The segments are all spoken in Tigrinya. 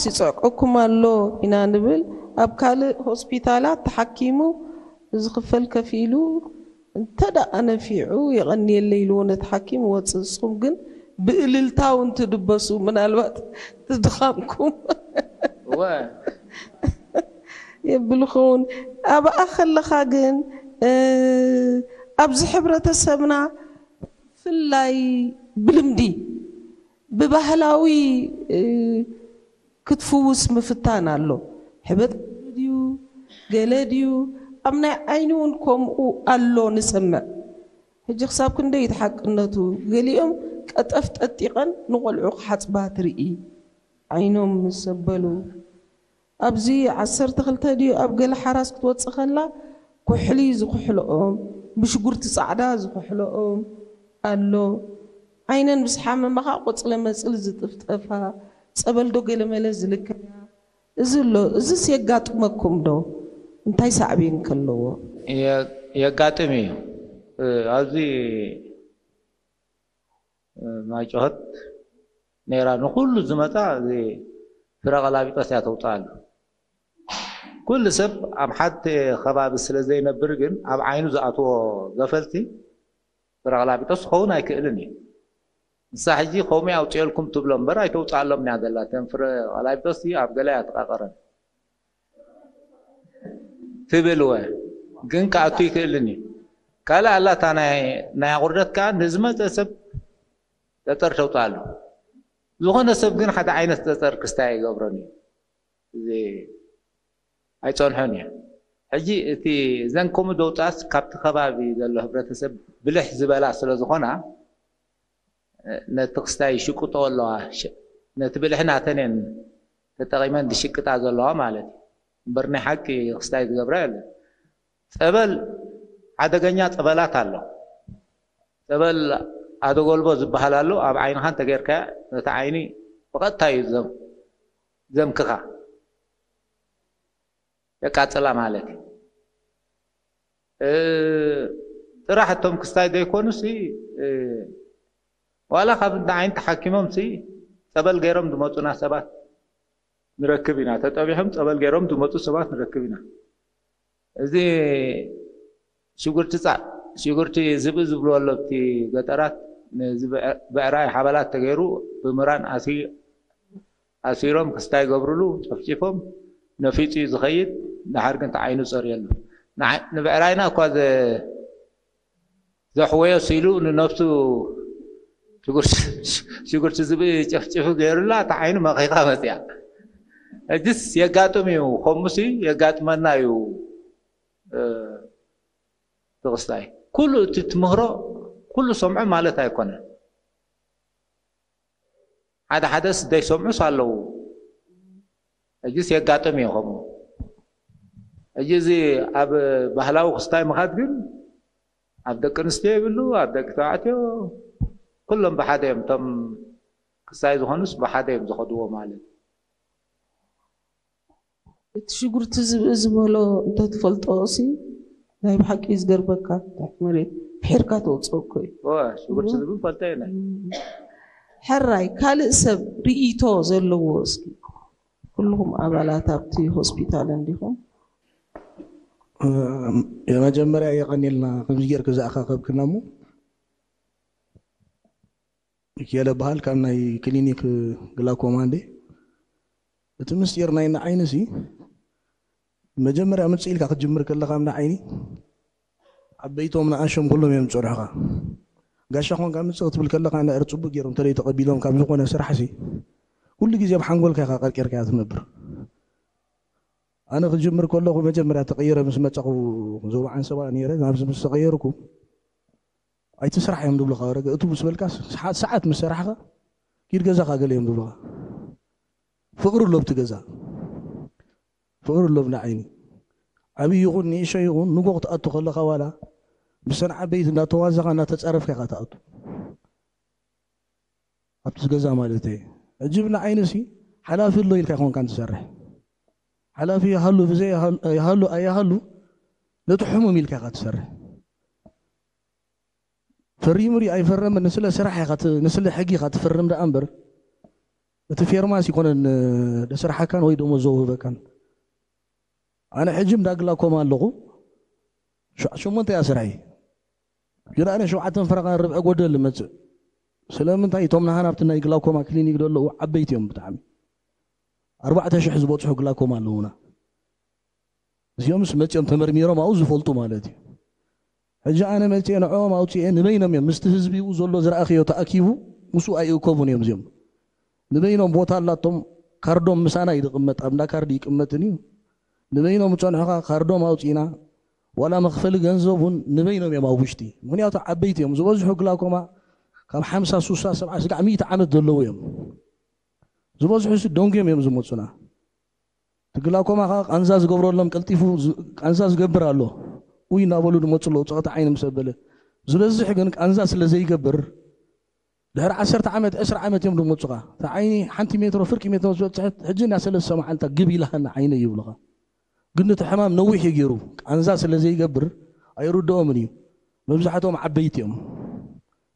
ስ ይፅዕቀኩም ኣሎ ኢና ንብል። ኣብ ካልእ ሆስፒታላት ተሓኪሙ ዝኽፈል ከፊሉ እንተ ደኣ ነፊዑ የቐንየለይ ኢልዎ ነቲ ሓኪም ወፅእ። ንስኹም ግን ብእልልታ እውን ትድበሱ፣ ምናልባት ትድኻምኩም እወ የብል ኸውን። ኣብኣ ከለኻ ግን እ፣ ኣብዚ ሕብረተሰብና ብፍላይ ብልምዲ ብባህላዊ እ፣ ክትፍውስ ምፍታን ኣሎ። ሕበጥ ድዩ ገለ ድዩ? ኣብ ናይ ዓይኒ እውን ከምኡ ኣሎ ንሰምዕ። ሕጂ ክሳብ ክንደይ እቲ ሓቅነቱ? ገሊኦም ቀጠፍ ጠጢቐን ንቆልዑ ክሓፅባ ትርኢ ዓይኖም ምስ ዘበሉ። ኣብዚ ዓሰርተ ክልተ ድዩ ኣብ ገለ ሓራስ ክትወፅእ ከላ ኩሕሊ ዝኩሕልኦም ብሽጉርቲ ፃዕዳ ዝኩሕልኦም ኣሎ። ዓይነን ምስ ሓመማ ከዓ ቆፅለ መፅል ዝጥፍጠፋ፣ ፀበል ዶ ገለመለ ዝልከያ። እዚ ኣሎ። እዚስ የጋጥመኩም ዶ? እንታይ ሳዕቤን ከለዎ? የጋጥም እዩ። ኣብዚ ማይጨኸት ነይራ ንኩሉ ዝመፃ እዚ ፍረ ቀላቢጦስ እያ ተውፅኣሉ። ኩሉ ሰብ ኣብ ሓንቲ ከባቢ ስለ ዘይነብር ግን ኣብ ዓይኑ ዝኣትዎ ገፈልቲ ፍረ ቀላቢጦስ ክኸውን ኣይክእልን እዩ። ንሳ ሕጂ ከምኡ ኣውፅኤልኩም ትብሎ እምበር ኣይተውፅኣሎም እያ ዘላ። እተን ፍረ ቀላቢጦስ ኣብ ገለ እያ ትቃቀረን ትብል ወ ግን ክኣቱ ይክእልን እዩ። ካልእ ኣላ እታ ናይ ናይ ኣቑርደት ከዓ ንዝመፀ ሰብ ጠጠር ተውፅኣሉ። ዝኾነ ሰብ ግን ሓደ ዓይነት ጠጠር ክስታይ ኣይገብሮን እዩ። እዚ ኣይፀንሖን እዩ። ሕጂ እቲ እዘን ከምኡ ዘውፅኣስ ካብቲ ከባቢ ዘሎ ህብረተሰብ ብልሕ ዝበላ ስለ ዝኾና ነቲ ክስታይ ይሽቅጥኦ ኣለዋ። ነቲ ብልሒ ናተን እየን ተጠቒመን ዝሽቅጣ ዘለዋ ማለት እዩ። እምበር ናይ ሓቂ ክስታይ ዝገብራ የለን። ፀበል ሓደገኛ ፀበላት ኣሎ። ፀበል ኣደጎልቦ ዝበሃል ኣሎ። ኣብ ዓይንኻ እንተጌርካያ ነቲ ዓይኒ ብቐጥታ እዩ ዘም ዘምክኻ የቃፅላ ማለት እዩ። እ፣ ጥራሕ እቶም ክስታይ ዘይኮኑሲ እ፣ ዋላ ካብ እንዳ ዓይኒ ተሓኪሞም ሲ ፀበል ገይሮም ዝመፁና ሰባት ንረክብ ኢና። ተጠቢሖም ፀበል ገይሮም ዝመፁ ሰባት ንረክብ ኢና። እዚ ሽጉርቲ ፃ ሽጉርቲ ዝብኢ ዝብልዎ ኣሎ ኣብቲ ገጠራት ንዚ ብዕ- ብዕራይ ሓበላት ተገይሩ ብምራን ኣሲ ኣሲሮም ክስታይ ገብርሉ ጨፍጪፎም ነፊፁ እዩ ዝኸይድ። ድሓር ግን ተዓይኑ ፀርየሉ። ንዓ- ንብዕራይና እኳ ዘ- ዘሕወዮ ሲሉ ንነብሱ ሽጉርቲ ዝብኢ ጨፍጪፉ ገይሩላ እታ ዓይኑ መኺኻ መፅያ። እጅስ የጋጥም እዩ፣ ከምኡሲ የጋጥመና እዩ። ትቕስታይ ኩሉ እቲ ትምህሮ ኩሉ ሰምዖ ማለት ኣይኮነን። ሓደ ሓደስ ዘይሰምዑስ ኣለዉ። እጅስ የጋጥም እዩ ከምኡ። እጅ እዚ ኣብ ባህላዊ ክስታይ ምኻድ ግን ኣብ ደቂ ኣንስትዮ ይብሉ፣ ኣብ ደቂ ተባዕትዮ ኩሎም ብሓደ እዮም። እቶም ክስታይ ዝኾኑስ ብሓደ እዮም ዝኸድዎ ማለት እዩ። እቲ ሽጉርቲ ዝብኢ ዝበሎ እንተትፈልጦ ሲ ናይ ብሓቂ እዩ ዝገርመካ። ትሕቲ መሬት ብሒርካ ተውፅኦ እኮ እዩ። እወ፣ ሽጉርቲ ዝብኢ ፈልጠ እየ። ሕራይ ካልእ ሰብ ርእይቶ ዘለዎ እስኪ። ኩልኹም ኣባላት ኣብቲ ሆስፒታል እንዲኹም። መጀመርያ የቐኒልና ከምዚ ጌርክ ዝኣኻኸብክና እሞ። ሚኪኤለ በሃል ካብ ናይ ክሊኒክ ግላኮማ እንዴ። እቲ ምስጢር ናይ ንዓይኒ ሲ መጀመርያ ምጽእ ኢልካ ክትጅምር ከለኻ እንዳ ዓይኒ ዓበይቶም ንኣሸም ኩሎም እዮም ዝጸርሑኻ። ጋሻ ኮንካ ምጽእ ክትብል ከለኻ እንዳ ጽቡቅ ገይሮም ተለይ ተቐቢሎም ካብ ዝኾነ ስራሕ ሲ ኩሉ ግዜ ኣብ ሓንጎልካ ኢኻ ቀርቂርካያ ትነብር። ኣነ ክጅምር ከለኹ መጀመርያ ተቐይረ ምስ መጻኹ ዞባ ዓንሰባ ነይረ ናብዚ ምስ ተቐየርኩ ኣይቲ ስራሕ እዮም ዝብሉኻ። ወረገ እቱ ምስ በልካ ሰዓት ምስ ሰራሕኻ ኪድ ገዛኻ ገለ እዮም ዝብሉኻ። ፍቕሪ ኣሎ ኣብቲ ገዛ ፍቕሪ ኣሎ ኣብቲ ዓይኒ ዓብዪ ይኹን ንእሽቶ ይኹን ንጎ ክትኣቱ ከለኻ ዋላ ምሰን ዓበይቲ እንዳተዋዘኻ እንዳተፃረፍካ ኢኻ ትኣቱ። ኣብቲ ገዛ ማለት እየ። ሕጂ ብና ዓይንሲ ሓላፊ ኣሎ ኢልካ ይኾንካ እንትሰርሕ ሓላፊ ይሃሉ ብዘይ ይሃሉ ኣይሃሉ ነቲ ሕሙም ኢልካ ኢኻ ትሰርሕ። ፈሪሙ ድዩ ኣይፈረመ ንስለ ስራሕ ኢኻ ት- ንስለ ሕጊ ኢኻ ትፈርም ደኣ እምበር እቲ ፌርማስ ይኮነን ደስርሓካን ወይ ደሞ ዘውህበካን። ኣነ ሕጂ እንዳ ግላኮማ ኣለኹ። ሸሞንተ እያ ስርሐይ። ግን ኣነ ሸውዓተን ፈረቓ ርብዐ ጎደል ልመፅእ። ስለምንታይ? እቶም ናሃና ኣብቲ ናይ ግላኮማ ክሊኒክ ዘለዉ ዓበይቲ እዮም ብጣዕሚ። ኣርባዕተ ሽሕ ዝበፅሑ ግላኮማ ኣለዉና። እዚኦምስ መፂኦም ተመርሚሮም ኣብኡ ዝፈልጡ ማለት እዩ። ሕጂ ኣነ መፅኤ ንዕኦም ኣውፅኤ ንበይኖም እዮም ምስቲ ህዝቢ ብኡ ዘሎ ዝረኣኽዮ ተኣኪቡ ምስኡ ኣይእከቡን እዮም እዚኦም። ንበይኖም ቦታ ኣላቶም። ካርዶም ምሳና እዩ ዝቕመጥ፣ ኣብ እንዳ ካርዲ ይቅመጥን እዩ። ንበይኖም ዝፀንሑኻ ካርዶም ኣውፂእና ዋላ መኽፈሊ ገንዘብ እውን ንበይኖም እዮም ኣብ ውሽጢ። ምክንያቱ ዓበይቲ እዮም ዝበዝሑ ግላኮማ ካብ ሓምሳ ሱሳ ሰብዓ ስጋዕ ሚእቲ ዓመት ዘለዉ እዮም። ዝበዝሑ ሲ ደንጉዮም እዮም ዝመፁና። እቲ ግላኮማ ከዓ ቃንዛ ዝገብረሎም ቀልጢፉ ቃንዛ ዝገብር ኣሎ። ውይ እናበሉ ዝመፁ ኣለዉ ፀቕጢ ዓይኒ ምስ ኣበለ። ዝበዝሕ ግን ቃንዛ ስለ ዘይገብር ድሕሪ ዓሰርተ ዓመት ዕስራ ዓመት እዮም ዝመፁኻ። እቲ ዓይኒ ሓንቲ ሜትሮ ፍርቂ ሜትሮ ዝበፅሐት ሕጂ እና ሰለስተ መዓልታ ግብ ኢላሃና ዓይነ ይብሉኻ። ግን እቲ ሕማም ነዊሕ እዩ ገይሩ ቃንዛ ስለ ዘይገብር ኣይርድኦምን እዩ። መብዛሕትኦም ዓበይቲ እዮም።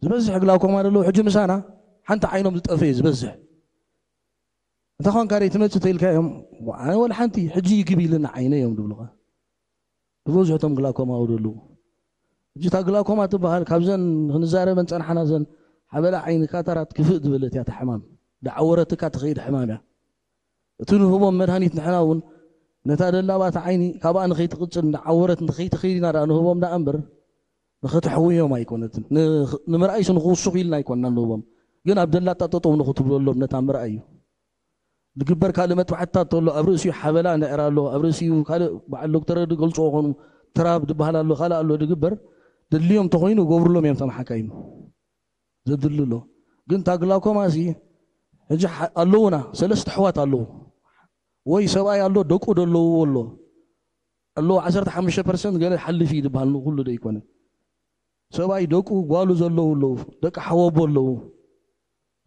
ዝበዝሕ ግላኮማ ዘለዉ ሕጂ ምሳና ሓንቲ ዓይኖም ዝጠፈ እዩ ዝበዝሕ። እንተ ኾንካ ደይ ትመጽእ ተኢልካ እዮም ኣነ ወላ ሓንቲ ሕጂ ይግብ ኢልና ዓይነ እዮም ዝብሉኻ። ዝበዝሕቶም ግላኮማ ወደሉ። ሕጂ እታ ግላኮማ ትበሃል ካብዘን ክንዛረበን ጸንሓና ዘን ሓበላ ዓይኒ ካታራት ክፍእ ዝበለት እያ ተሓማም ዳዓወረትካ ትኸይድ ሕማም እያ። እቲ ንህቦም መድሃኒት ንሕና እውን ነታ ደላባት ዓይኒ ካብኣ ንኸይትቕጽል እንዳዓወረት ንኸይትኸይድ ኢና ደኣ ንህቦም ደኣ እምበር ንኸተሕውዮም ኣይኮነትን። ንምርኣይሲ ንኽውስኹ ኢልና ኣይኮንና ንህቦም፣ ግን ኣብ ደላታ ጠጠው ንኽትብለሎም ነታ ምርኣይ እዩ። ዝግበር ካልእ መጥባሕትታት ተሎ ኣብ ርእሲኡ ሓበላ ንዕር ኣሎ ኣብ ርእሲኡ ካልእ በዓል ዶክተር ዝገልፅዎ ኾኑ ትራብ ዝበሃል ኣሎ ካልእ ኣሎ ዝግበር ድልዮም ተኾይኑ ገብርሎም እዮም ተማሓካይም። ዘድሊ ኣሎ። ግን እታ ግላኮማ ሲ ሕጂ ኣለዉና ሰለስተ ኣሕዋት ኣለዉ። ወይ ሰብኣይ ኣሎ ደቁ ደለውዎ ኣሎ ኣለዉ ዓሰርተ ሓሙሽተ ፐርሰንት ገለ ሓልፍ እዩ ዝበሃል ንኩሉ ዶ ኣይኮነ። ሰብኣይ ደቁ ጓሉ ዘለዉ ኣለዉ ደቂ ሓወቦ ኣለዉ።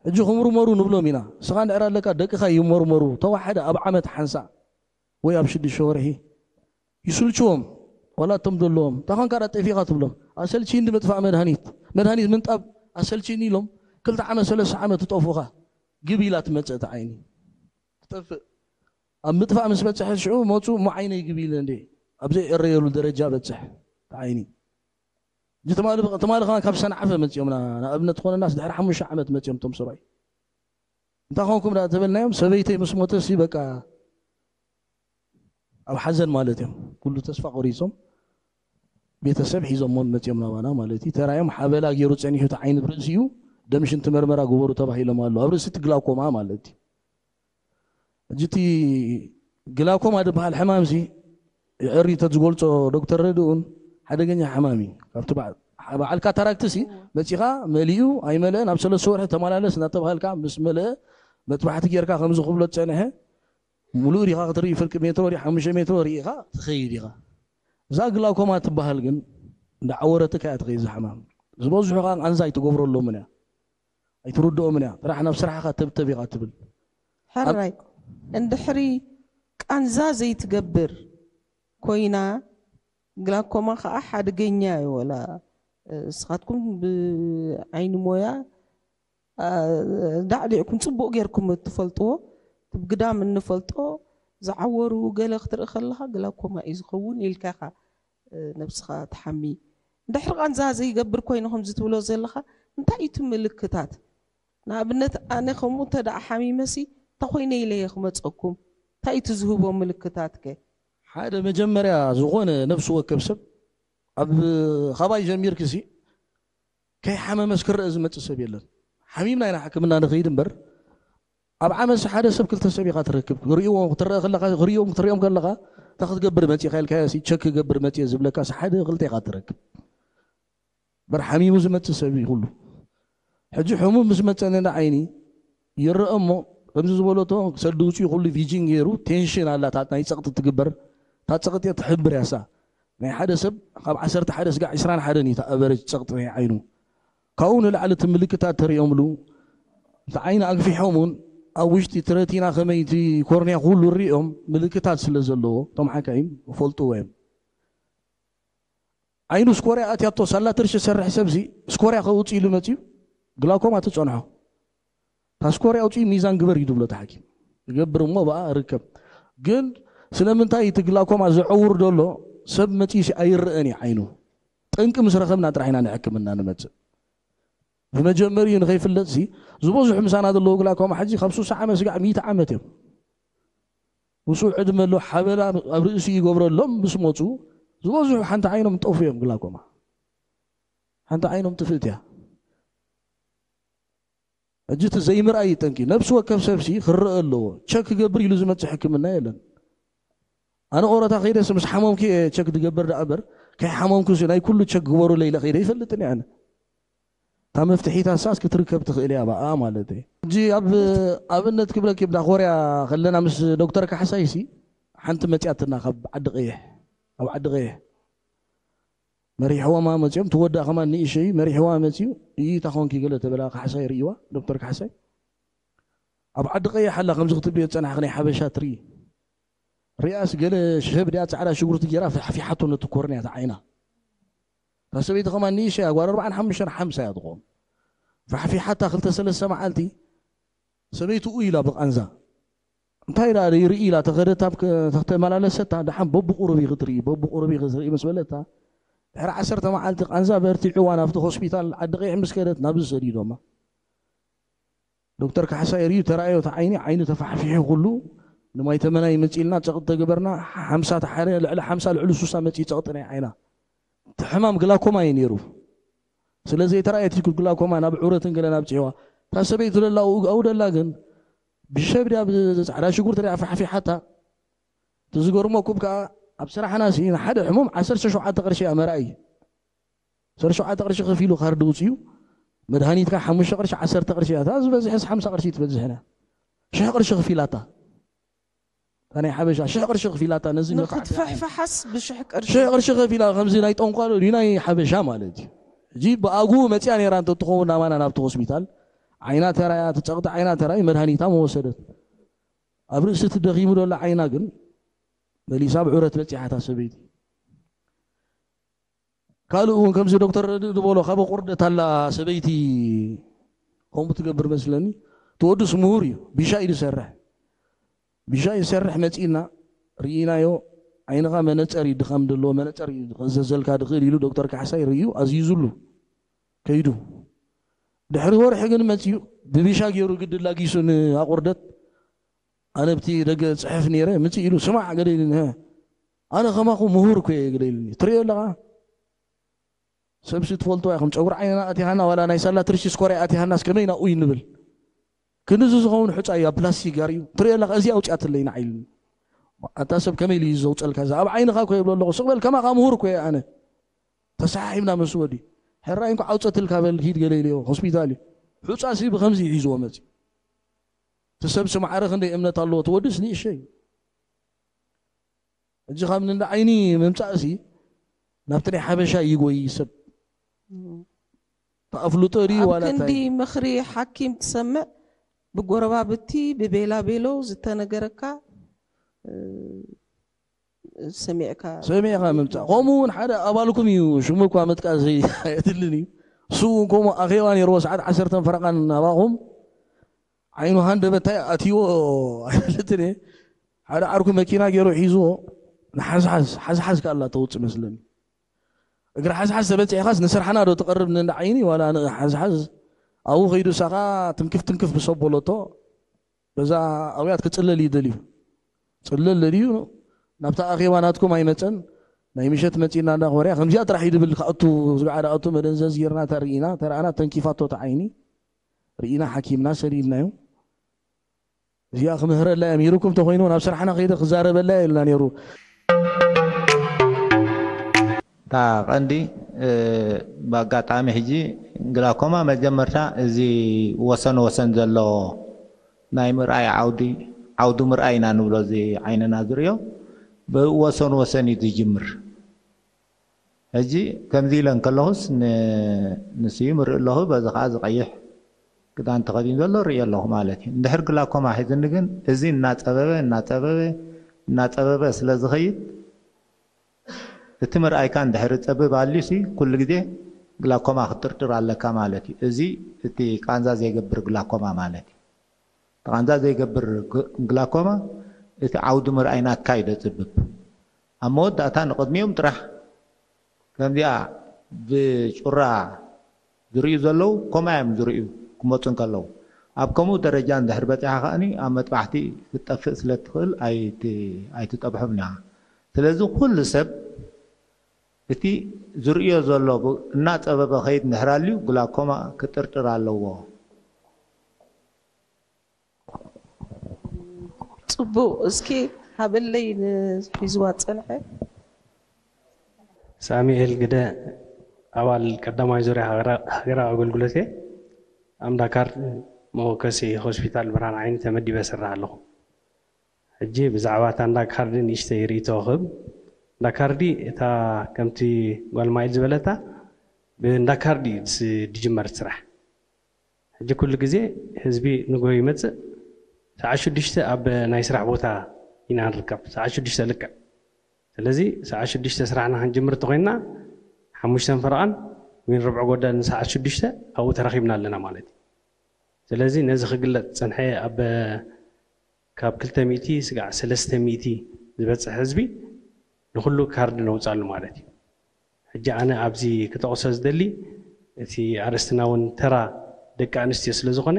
ሕጂ ክምርመሩ ንብሎም ኢና። ንስኻ እንድሕር ኣለካ ደቅኻ ይመርመሩ ተዋሓደ ኣብ ዓመት ሓንሳእ ወይ ኣብ ሽዱሽተ ወርሒ ይስልችዎም። ዋላ እቶም ዘለዎም እንታይ ኾንካ ዳ ጠፊኻ ትብሎም። ኣሰልችኒ ምጥፋእ መድሃኒት መድሃኒት ምንጣብ ኣሰልችኒ ኢሎም ክልተ ዓመት ሰለስተ ዓመት ትጠፉኻ። ግብ ኢላ ትመፅእ እቲ ዓይኒ ትጠፍእ። ኣብ ምጥፋእ ምስ በፅሐ ሽዑ መፁ እሞ ዓይነይ ግብ ኢለ እንዴ ኣብ ዘይዕረየሉ ደረጃ በፅሕ እቲ ዓይኒ። ትማሊ ከ ካብ ሰንዓፈ መፂኦም ንኣብነት ትኾነናስ ድሕሪ ሓሙሽተ ዓመት መፂኦም እቶም ሰብኣይ እንታይ ኾንኩም ዳ ተበልናዮም ሰበይተይ ምስ ሞተሲ በቃ ኣብ ሓዘን ማለት እዮም ኩሉ ተስፋ ቆሪፆም ቤተሰብ ሒዞሞን መፂኦም ናባና ማለት እዩ ተራዮም ሓበላ ገይሩ ፀኒሑ እቲ ዓይኒ ብርእሲኡ ደም ሽንቲ መርመራ ግበሩ ተባሂሎም ኣሎ ኣብ ርእሲ እቲ ግላኮማ ማለት እዩ። ሕጂ እቲ ግላኮማ ዝበሃል ሕማም ሲ የዕሪ ተዝገልፆ ዶክተር ረድኡን ሓደገኛ ሕማም እዩ። ካብቲ በዓል ካታራክት ሲ መፂኻ መሊኡ ኣይመለአን ኣብ ሰለስተ ወርሒ ተመላለስ እናተባሃልካ ምስ መለአ መጥባሕቲ ጌርካ ከምዚ ክብሎ ዝፀንሐ ሙሉእ ዲኻ ክትርኢ ፍርቂ ሜትሮ ዲ ሓሙሽተ ሜትሮ ርኢኻ ትኸይድ ኢኻ። እዛ ግላኮማ ትበሃል ግን እንዳዓወረትካ እያ ትኸይድ ዝሓማም ዝበዝሑ ከዓ ቃንዛ ኣይትገብረሎምን እያ ኣይትርድኦምን እያ ጥራሕ ናብ ስራሕኻ ተብተብ ኢኻ ትብል። ሕራይ እንድሕሪ ቃንዛ ዘይትገብር ኮይና ግላኮማ ከዓ ሓደገኛ እዩ ወላ እስኻትኩም ብዓይኒ ሞያ ዳዕዲዕኩም ፅቡቅ ጌርኩም እትፈልጥዎ ብግዳም እንፈልጦ ዝዓወሩ ገለ ክትርኢ ከለካ ግላኮማ እዩ ዝኸውን ኢልካ ኢኻ ነብስኻ ትሓሚ። እንድሕር ቃንዛ ዘይገብር ኮይኑ ከምዚ ትብሎ ዘለኻ እንታይ እዩ እቲ ምልክታት? ንኣብነት ኣነ ከምኡ እንተ ደኣ ሓሚመሲ እንታይ ኮይነ ኢለ እየ ክመፀኩም? እንታይ እዩ እቲ ዝህቦ ምልክታት ከ? ሓደ መጀመርያ ዝኾነ ነብሲ ወከብ ሰብ ኣብ ካባይ ጀሚርክሲ ከይሓመመስ ክረአ ዝመፅእ ሰብ የለን። ሓሚምና ኢና ሕክምና ንኸይድ እምበር ኣብ ዓመት ሓደ ሰብ ክልተ ሰብ ኢኻ ትረክብ ክርእይዎም ክትረአ ከለኻ ክርእዮም ክትርእዮም ከለኻ እንታይ ክትገብር መፂኻ ኢልካ ሲ ቸክ ክገብር መፅየ ዝብለካ ሓደ ክልተ ኢኻ ትረክብ በር ሓሚሙ ዝመፅእ ሰብ እዩ ኩሉ ሕጂ ሕሙም ምስ መፀ ነዳ ዓይኒ ይረአ እሞ ከምዚ ዝበለቶ ሰዲ ውፅኡ ኩሉ ቪጅን ገይሩ ቴንሽን ኣላታት ናይ ፀቕጢ ትግበር እታ ፀቕጢ ትሕብር ያሳ ናይ ሓደ ሰብ ካብ ዓሰርተ ሓደ ስጋዕ ዕስራን ሓደን እዩ ኣቨረጅ ፀቕጢ ናይ ዓይኑ ካብኡ ንላዕሊ እቲ ምልክታት ተሪኦምሉ እቲ ዓይኒ ኣግፊሖም እውን ኣብ ውሽጢ ትረቲና ከመይ እቲ ኮርንያ ኩሉ ሪኦም ምልክታት ስለ ዘለዎ እቶም ሓካይም ይፈልጥዎ እዮም ዓይኑ ስኮርያ ኣትያቶ ሳላ ትርሺ ዝሰርሕ ሰብዚ ስኮርያ ከውፅእ ኢሉ መፅዩ ግላኮማ ትፀንሖ ታስኮሪ ኣውፅኡ ሚዛን ግበር እዩ ዝብሎ እቲ ሓኪም። ይገብር እሞ ብኣ ርከብ። ግን ስለምንታይ እቲ ግላኮማ ዘዐውር ዘሎ ሰብ መፂኡ ሲ ኣይረአን እዩ ዓይኑ። ጠንቂ ምስ ረኸብና ጥራሕ ኢና ንሕክምና ንመፅእ። ብመጀመሪኡ ንኸይፍለጥ ሲ ዝበዝሑ ምሳና ዘለዉ ግላኮማ ሕጂ ካብ ሱሳ ዓመት ስጋዕ ሚእቲ ዓመት እዮም። ምስኡ ዕድመ ኣሎ ሓበላ ኣብ ርእሲ ይገብረሎም ምስ መፁ ዝበዝሑ ሓንቲ ዓይኖም ጠፉ እዮም። ግላኮማ ሓንቲ ዓይኖም ጥፍእት እያ። ሕጂ እቲ ዘይምርኣይ ይጠንቂ። ነብሲ ወከፍ ሰብሲ ክረአ ኣለዎ። ቸክ ክገብር ኢሉ ዝመፅእ ሕክምና የለን። ኣነ ኦረታ ከይደስ ምስ ሓመምኩ እየ ቸክ ዝገብር ደኣ እምበር፣ ከይሓመምኩ ሲ ናይ ኩሉ ቸክ ግበሩ ለይለ ከይደ ይፈልጥን እየ ኣነ። እታ መፍትሒታት ሳስ ክትርከብ ትኽእል እያ ብኣ ማለት እየ። ሕጂ ኣብ ኣብነት ክብለኪ ብዳ ኮርያ ከለና ምስ ዶክተር ካሕሳይ ሲ ሓንቲ መፅያትና ካብ ዓዲ ቀይሕ፣ ኣብ ዓዲ ቀይሕ መሪሕዋማ መፅኦም ትወዳእ ከማን ንእሸይ መሪሕዋ መፅኡ። እይታ ኮንኪ ገለ ተበላ ካሕሳይ ርእይዋ ዶክተር ካሕሳይ ኣብ ዓዲ ቀይሕ ኣላ ከምዚ ክትብዮ ዝፀናሕክ ናይ ሓበሻ ትርኢ። ሪኣስ ገለ ሸብ ድያ ፃዕዳ ሽጉርቲ ገይራ ፋሕፊሓቶ ነቲ ኮርንያ እታ ዓይና። እታ ሰበይቲ ከማን ንእሸይ እያ ጓል ኣርባዓን ሓሙሽተን ሓምሳ እያ ትኾን። ፋሕፊሓታ ክልተ ሰለስተ መዓልቲ ሰበይትኡ ኢላ ብቃንዛ እንታይ ደኣ ይርኢ ኢላ ተኸደት ኣብ ተተመላለሰታ ደሓን በብቁሩብ ክትርኢ በብቁሩብ ክትርኢ ምስ በለታ ድሕሪ ዓሰርተ መዓልቲ ቃንዛ በርቲዕዋ ናብቲ ሆስፒታል ዓዲ ቀይሕ ምስ ከደት ናብዚ ሰዲዶማ። ዶክተር ካሕሳይ ርእዩ ተራእዮ እቲ ዓይኒ ዓይኒ ተፋሕፊሑ ኩሉ ንማይ ተመናይ መፂልና ፀቕጢ ተገበርና ሓምሳ ተሓደ ልዕሊ ሓምሳ ልዕሊ ሱሳ መፂ ፀቕጢ ናይ ዓይና እቲ ሕማም ግላኮማ እዩ ነይሩ። ስለ ዘይተራእየት እዩ ግላኮማ ናብ ዑረትን ገለን ኣብፅሕዋ። እታ ሰበይቲ ደላ ኣብኡ ደላ ግን ብሸብ ድያ ብፃዕዳ ሽጉርቲ ድያ ፋሕፊሓታ። እቲ ዝገርመኩም ከዓ ኣብ ስራሕና ሲ ንሓደ ሕሙም ዓሰርተ ሸውዓተ ቅርሺ እያ መርኣይ። ዓሰርተ ሸውዓተ ቅርሺ ከፊሉ ካርዲ ውፅኡ መድሃኒትካ ሓሙሽተ ቅርሺ ዓሰርተ ቅርሺ እያ እታ ዝበዝሐስ ሓምሳ ቅርሺ ትበዝሕና ሽሕ ቅርሺ ከፊላታ እታ ናይ ሓበሻ ሽሕ ቅርሺ ከፊላታ ነዚ ንኽትፍሕፍሓስ ብሽሕ ቅርሺ ሽሕ ቅርሺ ከፊላ ከምዚ ናይ ጠንቋሎ ድዩ ናይ ሓበሻ ማለት እዩ። ሕጂ ብኣግኡ መፅያ ነይራ እንተትኸውን ናባና ናብቲ ሆስፒታል ዓይና ተራያ ትፀቕጢ ዓይና ተራይ መድሃኒታ መወሰደት። ኣብ ርእሲ እቲ ደኺሙ ዘሎ ዓይና ግን መሊሳ ብዕረት በፂሓታ ሰበይቲ። ካልእ እውን ከምዚ ዶክተር ርድእ ዝበሎ ካብ ኣቑርደት ኣላ ሰበይቲ ከምኡ ትገብር መስለኒ። ትወዱስ ምሁር እዩ። ቢሻ እዩ ዝሰርሕ። ቢሻ እዩ ዝሰርሕ መፂእና ርኢናዮ። ዓይንኻ መነፀር እዩ ድኻም ዘለዎ መነፀር እዩ ዘዘልካ ድኽእል ኢሉ ዶክተር ካሕሳይ ርእዩ ኣዚዙሉ ከይዱ። ድሕሪ ወርሒ ግን መፂኡ ብቢሻ ገይሩ ግዲ ላጊሱ ንኣቑርደት ኣነ ብቲ ደገ ፅሕፍ ነይረ ምፅእ ኢሉ ስማዕ ገለ ኢሉኒ። ኣነ ከማኹ ምሁር እኮ እየ ገለ ኢሉኒ። ትሪኦ ኣለኻ ሰብሲ ትፈልጥዋ ኢኹም ጨጉሪ ዓይንና ኣቲሃና ዋላ ናይ ሳላ ትርሺ ስኮርያ ኣቲሃናስ ከመይ ናብኡ ይንብል። ክንዚ ዝኸውን ሑፃ እዩ ኣብ ፕላስቲክ ጋር እዩ ትሪኦ ኣለኻ እዚ ኣውፅኣትለይ ንዓ ኢሉኒ። ኣታ ሰብ ከመይ ኢሉ እዩ ዘውፀልካ እዛ ኣብ ዓይንኻ እኮ የብሎ ኣለኹ ስቕ በል ከማኻ ምሁር እኮ እየ ኣነ። ተሰሓሒብና ምስ ወዲ ሕራይ እንኳ ኣውፀትልካ በል ሂድ ገለ ኢልዮ ሆስፒታል እዩ። ሑፃ ሲ ብከምዚ እዩ ሒዝዎ መፂ እቲ ሰብሲ ማዕረ ክንደይ እምነት ኣለዎ እቲ ወድስ ንእሸ እዩ። ሕጂ ካብ ንንዳ ዓይኒ ምምፃእ ሲ ናብቲ ናይ ሓበሻ ይጎይ ሰብ ተኣፍልጦ ድዩ ኣብ ዋላ ክንዲ እንታይ? ምኽሪ ሓኪም ትሰምዕ ብጎረባብቲ ብቤላ ቤሎ ዝተነገረካ እ፣ ሰሚዕካ ሰሚዕካ ምምፃእ ከምኡ እውን ሓደ ኣባልኩም እዩ ሽሙ እኳ ምጥቃስ ኣየድልን እዩ። እሱ እውን ከምኡ ኣኼባ ነይርዎ ሰዓት ዓሰርተን ፈረቓን ናባኹም ዓይኑ ሃንደበታይ ኣትይዎ ኣይፈልጥን እየ። ሓደ ዓርኩ መኪና ገይሩ ሒዝዎ ንሓዝሓዝ ሓዝሓዝ ካላ ተውፅእ መስለኒ። እግሪ ሓዝሓዝ ተበፂሕኻስ ንስራሕና ዶ ትቐርብ ንንዳ ዓይኒ ዋላ ንሓዝሓዝ ኣብኡ ከይዱ ሳኻ ትንክፍ ትንክፍ ብሰብ በለቶ። በዛ ኣውያት ክፅለል እዩ ደልዩ ፅለል ደልዩ ናብታ ኣኼባ ናትኩም ኣይመፀን። ናይ ምሸት መፂና እንዳ ኮርያ ከምዚኣ ጥራሕ እዩ ድብል ክኣቱ ዝግዓ ዳኣቱ መደንዘዝ ጌርና ተርኢና ተረኣና ተንኪፋቶ ተዓይኒ ርኢና ሓኪምና ሰዲድናዮ። እዚኣ ክምህረላ እያ ምሂሩኩም ተኮይኑ ናብ ስራሕና ከይደ ክዛረበላ እየ ኢልና ነይሩ። እታ ቀንዲ ብኣጋጣሚ ሕጂ ግላኮማ መጀመርታ እዚ ወሰን ወሰን ዘሎ ናይ ምርኣይ ዓውዲ ዓውዲ ምርኣይ ኢና ንብሎ እዚ ዓይንና ዝርዮ ብወሰን ወሰን እዩ ዝጅምር። ሕጂ ከምዚ ኢለ እንከለኹስ ንስዩ ምርኢ ኣለኹ በዚ ከዓ ዝቀይሕ ክዳን ተኸዲኑ ዘሎ ርእዮ ኣለኹ ማለት እዩ። እንድሕር ግላኮማ ሒዝኒ ግን እዚ እናፀበበ እናፀበበ እናፀበበ ስለ ዝኸይድ እቲ ምርኣይካ እንድሕር ፀብብ ኣልዩሲ ኩሉ ግዜ ግላኮማ ክትጥርጥር ኣለካ ማለት እዩ። እዚ እቲ ቃንዛ ዘይገብር ግላኮማ ማለት እዩ። ቃንዛ ዘይገብር ግ- ግላኮማ እቲ ዓውዲ ምርኣይ ናትካ እዩ ደጽብብ። ኣብ መወዳእታ ንቕድሚኦም ጥራሕ ከምዚኣ ብጩራ ዝርእዩ ዘለዉ ከምኣ እዮም ዝርእዩ ክመፁ እንከለዉ። ኣብ ከምኡ ደረጃ እንድሕር በፂሓ ከኣኒ ኣብ መጥባሕቲ ክትጠፍእ ስለ ትኽእል ኣይት- ኣይትጠብሖም ኢና። ስለዚ ኩሉ ሰብ እቲ ዝርእዮ ዘሎ ብ- እናፀበበ ኸይድ እንድሕር ኣልዩ ግላኮማ ክጥርጥር ኣለዎ። ጽቡቕ፣ እስኪ ሃበለይ ንሒዝዋ ጸንሐ። ሳሙኤል ግደ ኣባል ቀዳማይ ዙርያ ሃገራ- ሃገራዊ ኣገልግሎት እየ። ኣብ እንዳ ካርድ መወከሲ ሆስፒታል ብርሃን ዓይኒ ተመዲበ እሰርሕ ኣለኹ። ሕጂ ብዛዕባ እታ እንዳ ካርዲ ንእሽተይ ርእይቶ ክህብ። እንዳ ካርዲ እታ ከምቲ ጓል ማይል ዝበለታ ብእንዳ ካርዲ እዩ ዝስ- ዝጅመር ስራሕ። ሕጂ ኩሉ ግዜ ህዝቢ ንጎ ይመፅእ። ሰዓት ሽዱሽተ ኣብ ናይ ስራሕ ቦታ ኢና ንርከብ። ሰዓት ሽዱሽተ ልክዕ። ስለዚ ሰዓት ሽዱሽተ ስራሕና ክንጅምር እንተኮይንና ሓሙሽተን ፈረቓን ወይ ርብዒ ጎደል ንሰዓት ሽዱሽተ ኣብኡ ተረኺብና ኣለና ማለት እዩ። ስለዚ ነዚ ክግለፅ ዝፀንሐ ኣብ ካብ ክልተ ሚእቲ ስጋዕ ሰለስተ ሚእቲ ዝበፅሕ ህዝቢ ንኩሉ ካርድ ነውፃሉ ማለት እዩ። ሕጂ ኣነ ኣብዚ ክጠቕሶ ዝደሊ እቲ ኣርእስትና እውን ተራ ደቂ ኣንስትዮ ስለ ዝኾነ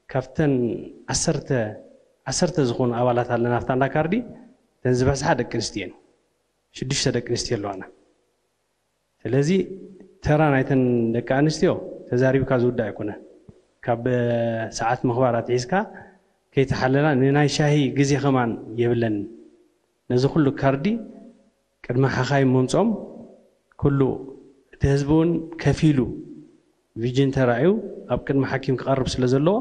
ካብተን ዓሰርተ ዓሰርተ ዝኾኑ ኣባላት ኣለና ኣብታ እንዳ ካርዲ እተን ዝበዝሓ ደቂ ኣንስትዮ እየን። ሽዱሽተ ደቂ ኣንስትዮ ኣለዋና። ስለዚ ተራ ናይተን ደቂ ኣንስትዮ ተዛሪብካ ዝውዳእ ኣይኮነን። ካብ ሰዓት ምኽባር ኣትሒዝካ ከይተሓለላ ንናይ ሻሂ ግዜ ከማን የብለንን። ነዚ ኩሉ ካርዲ ቅድሚ ሓኻይም ምምፅኦም ኩሉ እቲ ህዝቢ እውን ከፊሉ ቪጅን ተራእዩ ኣብ ቅድሚ ሓኪም ክቐርብ ስለ ዘለዎ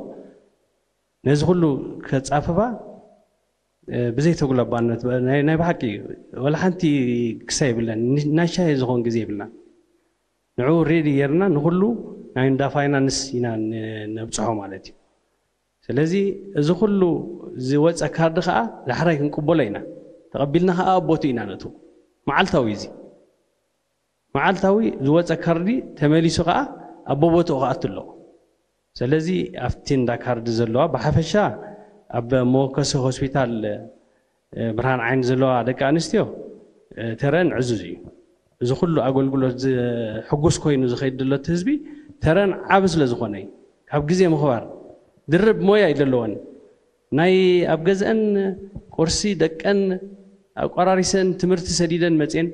ነዚ ኩሉ ከፃፍፋ ብዘይተጉለባነት ናይ ብሓቂ ወላ ሓንቲ ክሳ የብለን። ናይ ሻሂ ዝኾን ግዜ የብልና። ንዕኡ ሬዲ ጌርና ንኩሉ ናይ እንዳ ፋይናንስ ኢና ነብፅሖ ማለት እዩ። ስለዚ እዚ ኩሉ ዝወፀ ካርዲ ከዓ ዳሕራይ ክንቅበሎ ኢና። ተቐቢልና ከዓ ኣብ ቦትኡ ኢና ነእትዎ። መዓልታዊ እዚ መዓልታዊ ዝወፀ ካርዲ ተመሊሱ ከዓ ኣብ ቦቦትኡ ክኣቱ ኣለዎ። ስለዚ ኣብቲ እንዳ ካርዲ ዘለዋ ብሓፈሻ ኣብ መወከሲ ሆስፒታል ብርሃን ዓይኒ ዘለዋ ደቂ ኣንስትዮ ተረን ዕዙዝ እዩ። እዚ ኩሉ ኣገልግሎት ሕጉስ ኮይኑ ዝኸይድ ዘሎ እቲ ህዝቢ ተረን ዓቢ ስለ ዝኾነ እዩ። ካብ ግዜ ምኽባር ድርብ ሞያ እዩ ዘለወን። ናይ ኣብ ገዝአን ቁርሲ ደቀን ኣቋራሪሰን ትምህርቲ ሰዲደን መፅየን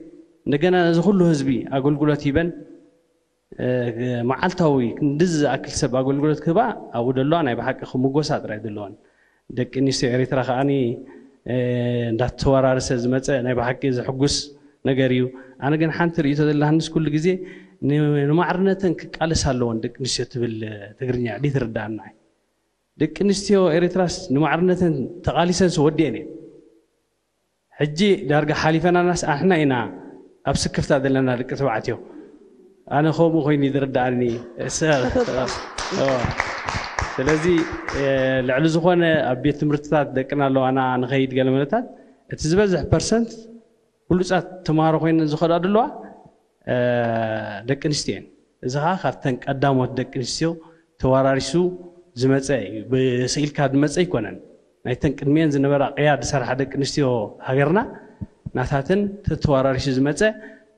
እንደገና ነዚ ኩሉ ህዝቢ ኣገልግሎት ሂበን መዓልታዊ ክንድዚ ዝኣክል ሰብ ኣገልግሎት ክህባ ኣብኡ ደለዋ ናይ ብሓቂ ክምጎሳ ጥራይ ዘለወን። ደቂ ኣንስትዮ ኤርትራ ከዓኒ እንዳተወራረሰ ዝመፀ ናይ ብሓቂ ዘሕጉስ ነገር እዩ። ኣነ ግን ሓንቲ ርእይቶ ዘለሃንስ ኩሉ ግዜ ንማዕርነተን ክቃለስ ኣለዎን ደቂ ኣንስትዮ ትብል ትግርኛ ድትርዳኣና። ደቂ ኣንስትዮ ኤርትራስ ንማዕርነተን ተቓሊሰንስ ወዲአን እየን። ሕጂ ዳርጋ ሓሊፈናናስ ኣሕና ኢና ኣብ ስክፍታ ዘለና ደቂ ተባዕትዮ። ኣነ ከምኡ ኮይኑ ዝርዳኣኒ። ስለዚ ልዕሊ ዝኾነ ኣብ ቤት ትምህርትታት ደቅና ኣለዋና ንኸይድ ገለ መለታት እቲ ዝበዝሕ ፐርሰንት ብሉፃት ተምሃሮ ኮይነን ዝኸዳ ዘለዋ ደቂ ኣንስትዮ እየን። እዚ ከዓ ካብተን ቀዳሞት ደቂ ኣንስትዮ ተወራሪሱ ዝመፀ እዩ። ብስኢልካ ዝመፀ ኣይኮነን። ናይተን ቅድሚኤን ዝነበራ ቅያ ዝሰርሓ ደቂ ኣንስትዮ ሃገርና ናታተን ተተወራሪሱ ዝመፀ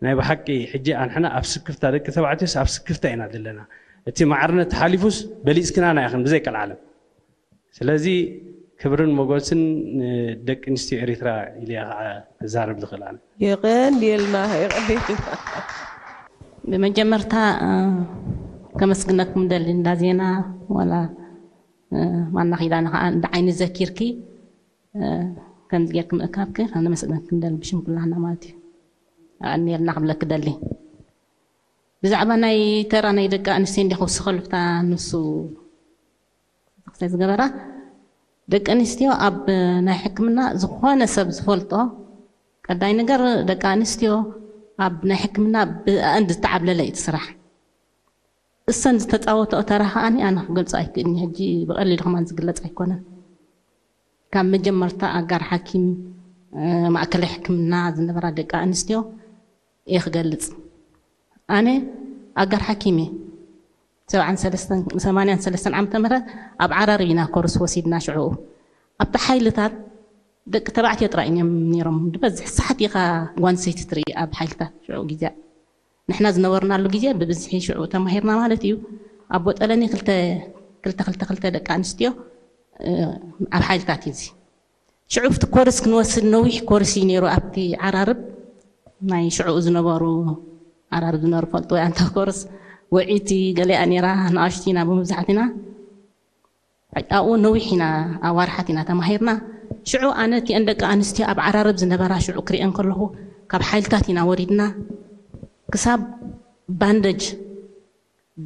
ናይ ብሓቂ ሕጂ ኣንሕና ኣብ ስክፍታ ደቂ ተባዕትዮስ ኣብ ስክፍታ ኢና ዘለና። እቲ ማዕርነት ተሓሊፉስ በሊፅክናና ኢኽን ብዘይ ቀልዓለም። ስለዚ ክብርን ሞጎስን ንደቂ ኣንስትዮ ኤሪትራ ኢለ እየ ከዓ ክዛረብ ዝኽእል ኣነ። የቐንየልና የቐንየልና። ብመጀመርታ ከመስግነኩም ደሊ እንዳ ዜና ዋላ ማና ኪዳነ ከዓ እንዳ ዓይኒ ዘኪርኪ ከምዚ ጌርኪ ምእካብኪ ከነመስግነኪ ንደሊ ብሽም ኩላና ማለት እዩ። ኣቐንየልና ክብለኪ ደሊ። ብዛዕባ ናይ ተራ ናይ ደቂ ኣንስትዮ እንዲ ክውስኸሉ ብታ ንሱ ዝገበራ ደቂ ኣንስትዮ ኣብ ናይ ሕክምና ዝኾነ ሰብ ዝፈልጦ ቀዳይ ነገር ደቂ ኣንስትዮ ኣብ ናይ ሕክምና ብኣእን ዝተዓብለለ እዩ እቲ ስራሕ። እሰን ዝተፃወተኦ ተራ ከዓኒ ኣነ ክገልፆ ኣይክእልኒ። ሕጂ ብቐሊሉ ከማን ዝግለፅ ኣይኮነን። ካብ መጀመርታ ኣጋር ሓኪም ማእከላይ ሕክምና ዝነበራ ደቂ ኣንስትዮ እየ ክገልፅ። ኣነ ኣጋር ሓኪም እየ። ሰብዓን ሰለስተን ሰማንያን ሰለስተን ዓመተ ምህረት ኣብ ዓራርብ ኢና ኮርስ ወሲድና። ሽዑ ኣብቲ ሓይልታት ደቂ ተባዕትዮ ጥራይ እዮም ነይሮም። ዝበዝሕ ሳሕት ኢኻ ጓል ኣንስተይቲ ትርኢ ኣብ ሓይልታት ሽዑ ግዜ። ንሕና ዝነበርናሉ ግዜ ብብዝሒ ሽዑ ተማሂርና ማለት እዩ። ኣብ ቦጠለኒ ክልተ ክልተ ክልተ ክልተ ደቂ ኣንስትዮ ኣብ ሓይልታት እዩ። እዚ ሽዑ ኣብቲ ኮርስ ክንወስድ ነዊሕ ኮርስ እዩ ነይሩ። ኣብቲ ዓራርብ ናይ ሽዑ ዝነበሩ ዓራርብ ዝነበሩ ፈልጥዎ ኣንታ ኮርስ ውዒቲ ገሊኣ ነይራ። ንኣሽቱ ኢና ብምብዛሕትና ኣብኡ ነዊሕ ኢና ኣዋርሓት ኢና ተማሂርና። ሽዑ ኣነ እቲአን ደቂ ኣንስትዮ ኣብ ዓራርብ ዝነበራ ሽዑ ክሪአን ከለኹ ካብ ሓይልታት ኢና ወሪድና ክሳብ ባንደጅ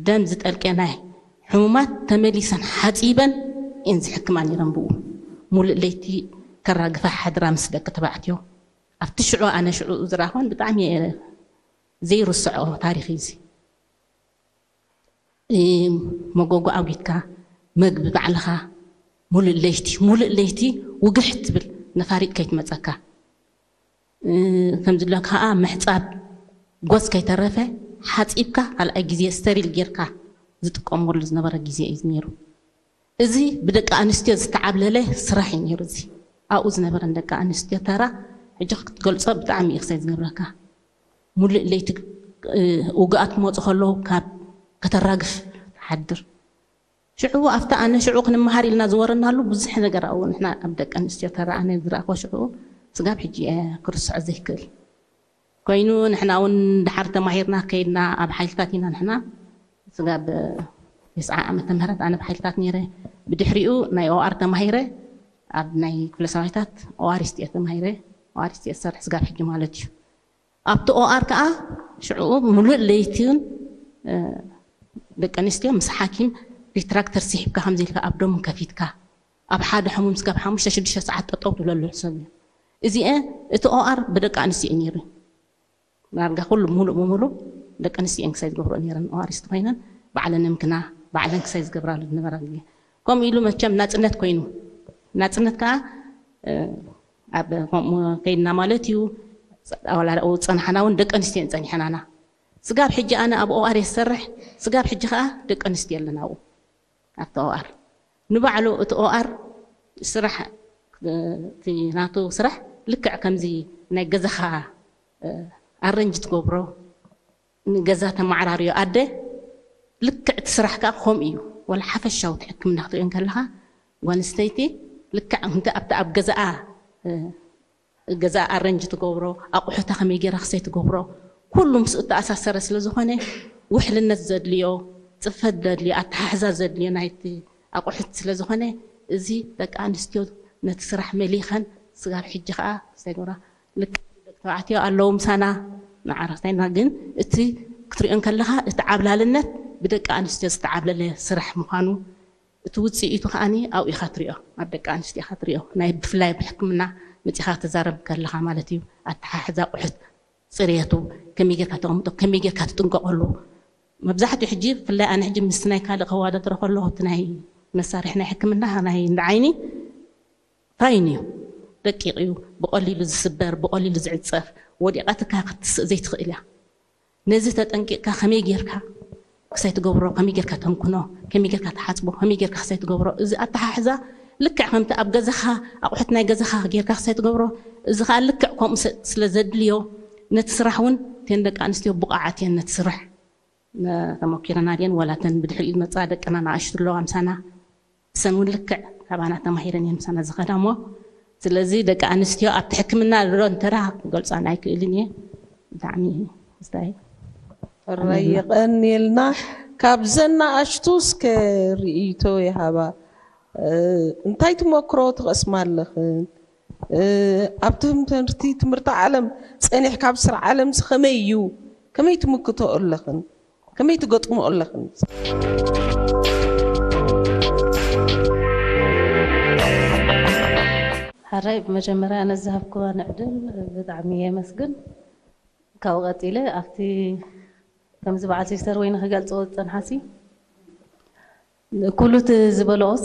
ደም ዝጠልቀ ናይ ሕሙማት ተመሊሰን ሓፂበን እየን ዝሕክማ ነይረን። ብኡ ሙሉእ ለይቲ ከራግፋ ሓድራ ምስ ደቂ ተባዕትዮ ኣብቲ ሽዑ ኣነ ሽዑ ዝረኣኹን ብጣዕሚ እየ ዘይርስዖ ታሪኽ እዩ እዚ። መጎጎ ኣውጊድካ መግቢ ባዕልኻ ሙሉእ ለይቲ ሙሉእ ለይቲ ውግሕ ትብል ነፋሪት ከይትመፀካ ከምዝለካ ከዓ ምሕፃብ ጎዝ ከይተረፈ ሓፂብካ ካልኣይ ግዜ ስተሪል ጌርካ ዝጥቀመሉ ዝነበረ ግዜ እዩ ነይሩ። እዚ ብደቂ ኣንስትዮ ዝተዓብለለ ስራሕ እዩ ነይሩ። እዚ ኣብኡ ዝነበረን ደቂ ኣንስትዮ ተራ ሕጂ ክትገልፆ ብጣዕሚ እዩ ክሳይ ዝነብረካ። ሙሉእ ለይቲ ውግኣት ክመፁ ከለዉ ካብ ከተራግፍ ትሓድር። ሽዑ ኣብቲ ኣነ ሽዑ ክንመሃር ኢልና ዝወረናሉ ብዙሕ ነገር ኣብኡ ንሕና ኣብ ደቂ ኣንስትዮ ተራ ኣነ ዝረኣኮ ሽዑ ስጋብ ሕጂ እየ ክርስዖ ዘይክእል ኮይኑ። ንሕና እውን ድሓር ተማሂርና ከይድና ኣብ ሓይልታት ኢና ንሕና ስጋብ የስዓ ዓመተ ምህረት ኣነ ብሓይልታት ነይረ። ብድሕሪኡ ናይ ኦኣር ተማሂረ ኣብ ናይ ክፍለ ሰራዊታት ኦኣሪስት እየ ተማሂረ። ኦኣሪስት እየ ዝሰርሕ ስጋብ ሕጂ ማለት እዩ። ኣብቲ ኦኣር ከዓ ሽዑ ሙሉእ ለይትን ደቂ ኣንስትዮ ምስ ሓኪም ሪትራክተር ስሒብካ ከምዚ ኢልካ ኣብ ደሙን ከፊትካ ኣብ ሓደ ሕሙም ስጋብ ሓሙሽተ ሽዱሽተ ሰዓት ጠጠው ትብለሉ ሕሰብ እዩ። እዚአ እቲ ኦኣር ብደቂ ኣንስትዮ እዩ ነይሩ። ዳርጋ ኩሉ ሙሉእ ብሙሉእ ደቂ ኣንስትዮ እየን ክሳይ ዝገብርኦ ነይረን። ኦኣሪስት ኮይነን ባዕለን እምክና ባዕለን ክሳይ ዝገብራሉ ዝነበራ ግዜ። ከምኡ ኢሉ መቸም ናፅነት ኮይኑ ናፅነት ከዓ ኣብ ከምኡ ከይድና ማለት እዩ። ኣዋላኡ ፀናሓና እውን ደቂ ኣንስትዮ እየን ፀኒሐናና። ስጋብ ሕጂ ኣነ ኣብ ኦኣር እየ ዝሰርሕ። ስጋብ ሕጂ ከዓ ደቂ ኣንስትዮ ኣለና ኣብኡ ኣብቲ ኦኣር ንባዕሉ እቲ ኦኣር ስራሕ እቲ ናቱ ስራሕ ልክዕ ከምዚ ናይ ገዛኻ ኣረንጅ ትገብሮ ንገዛ ተመዓራርዮ ኣደ ልክዕ እቲ ስራሕ ከዓ ከምኡ እዩ። ወላ ሓፈሻዊ እቲ ሕክምና ክትሪኦ እንከለኻ ጓል ኣንስተይቲ ልክዕ ከምቲ ኣብቲ ኣብ ገዛኣ ገዛ ኣረንጅ ትገብሮ ኣቑሑታ ከመይ ገይራ ክሰይ ትገብሮ ኩሉ ምስኡ እተኣሳሰረ ስለ ዝኾነ ውሕልነት ዘድልዮ ፅፈት ዘድልዮ ኣተሓሕዛ ዘድልዮ ናይቲ ኣቑሑት ስለ ዝኾነ እዚ ደቂ ኣንስትዮ ነቲ ስራሕ መሊኸን ስጋብ ሕጂ ከዓ ክሰይ ገብራ ልክዕ ደቂ ተባዕትዮ ኣለዉ ምሳና ንዓረፍታይና ግን እቲ ክትሪኦ እንከለኻ እቲ ዓብላልነት ብደቂ ኣንስትዮ ዝተዓብለለ ስራሕ ምዃኑ እቲ ውፅኢቱ ከዓኒ ኣብኡ ኢኻ ትሪኦ ኣብ ደቂ ኣንስትዮ ኢኻ ትሪኦ ናይ ብፍላይ ብሕክምና መፂኻ ክትዛረብ ከለኻ ማለት እዩ ኣተሓሕዛ ኣቑሑት ፅሬቱ ከመይ ጌርካ ተቐምጦ ከመይ ጌርካ ትጥንቀቐሉ መብዛሕትኡ ሕጂ ብፍላይ ኣነ ሕጂ ምስቲ ናይ ካልእ ከዋዳድሮ ከለኹ እቲ ናይ መሳርሒ ናይ ሕክምና ናይ እንዳ ዓይኒ ፋይን እዩ ደቂቕ እዩ ብቐሊሉ ዝስበር ብቐሊሉ ዝዕፀፍ ወዲቓትካ ክትስእ ዘይትኽእል እያ ነዚ ተጠንቂቕካ ከመይ ጌርካ ክሳይ ትገብሮ ከመይ ጌርካ ተምክኖ ከመይ ጌርካ ትሓፅቦ ከመይ ጌርካ ክሳይ ትገብሮ እዚ ኣተሓሕዛ ልክዕ ከምቲ ኣብ ገዛኻ ኣቑሑት ናይ ገዛኻ ጌርካ ክሳይ ትገብሮ እዚ ከዓ ልክዕ ከምኡ ስለ ዘድልዮ ነቲ ስራሕ እውን እተን ደቂ ኣንስትዮ ብቑዓት እየን ነቲ ስራሕ ተመኪረና ድየን ዋላ እተን ብድሕሪኡ ዝመፃ ደቅና ንኣሽቱ ኣለዋ ምሳና እሰን እውን ልክዕ ካባና ተማሂረን እየን ምሳና ዝኸዳ እሞ ስለዚ ደቂ ኣንስትዮ ኣብቲ ሕክምና ዘሎ እንተራ ክገልፃን ኣይክእልን እየ ብጣዕሚ ስታይ ራይ የቐንየልና ካብዘን ንኣሽቱ እስከ ርእይቶ ይሃባ እንታይ ትመክሮ ትቐስማ ኣለኽን ኣብ ትምህርቲ ትምህርቲ ዓለም ፀኒሕካ ኣብ ስራሕ ዓለም ከመይ እዩ ከመይ ትምክቶ ኣለኽን ከመይ ትገጥሞ ኣለኽን ሓራይ ብመጀመርያ ነዝሃብክዋ ንዕድል ብጣዕሚ የመስግን ካብኡ ቀፂለ ኣብቲ ከምዚ በዓል ሲስተር ወይ ንክገልፅዎ ዝፀንሓሲ ኩሉ እቲ ዝበለኦስ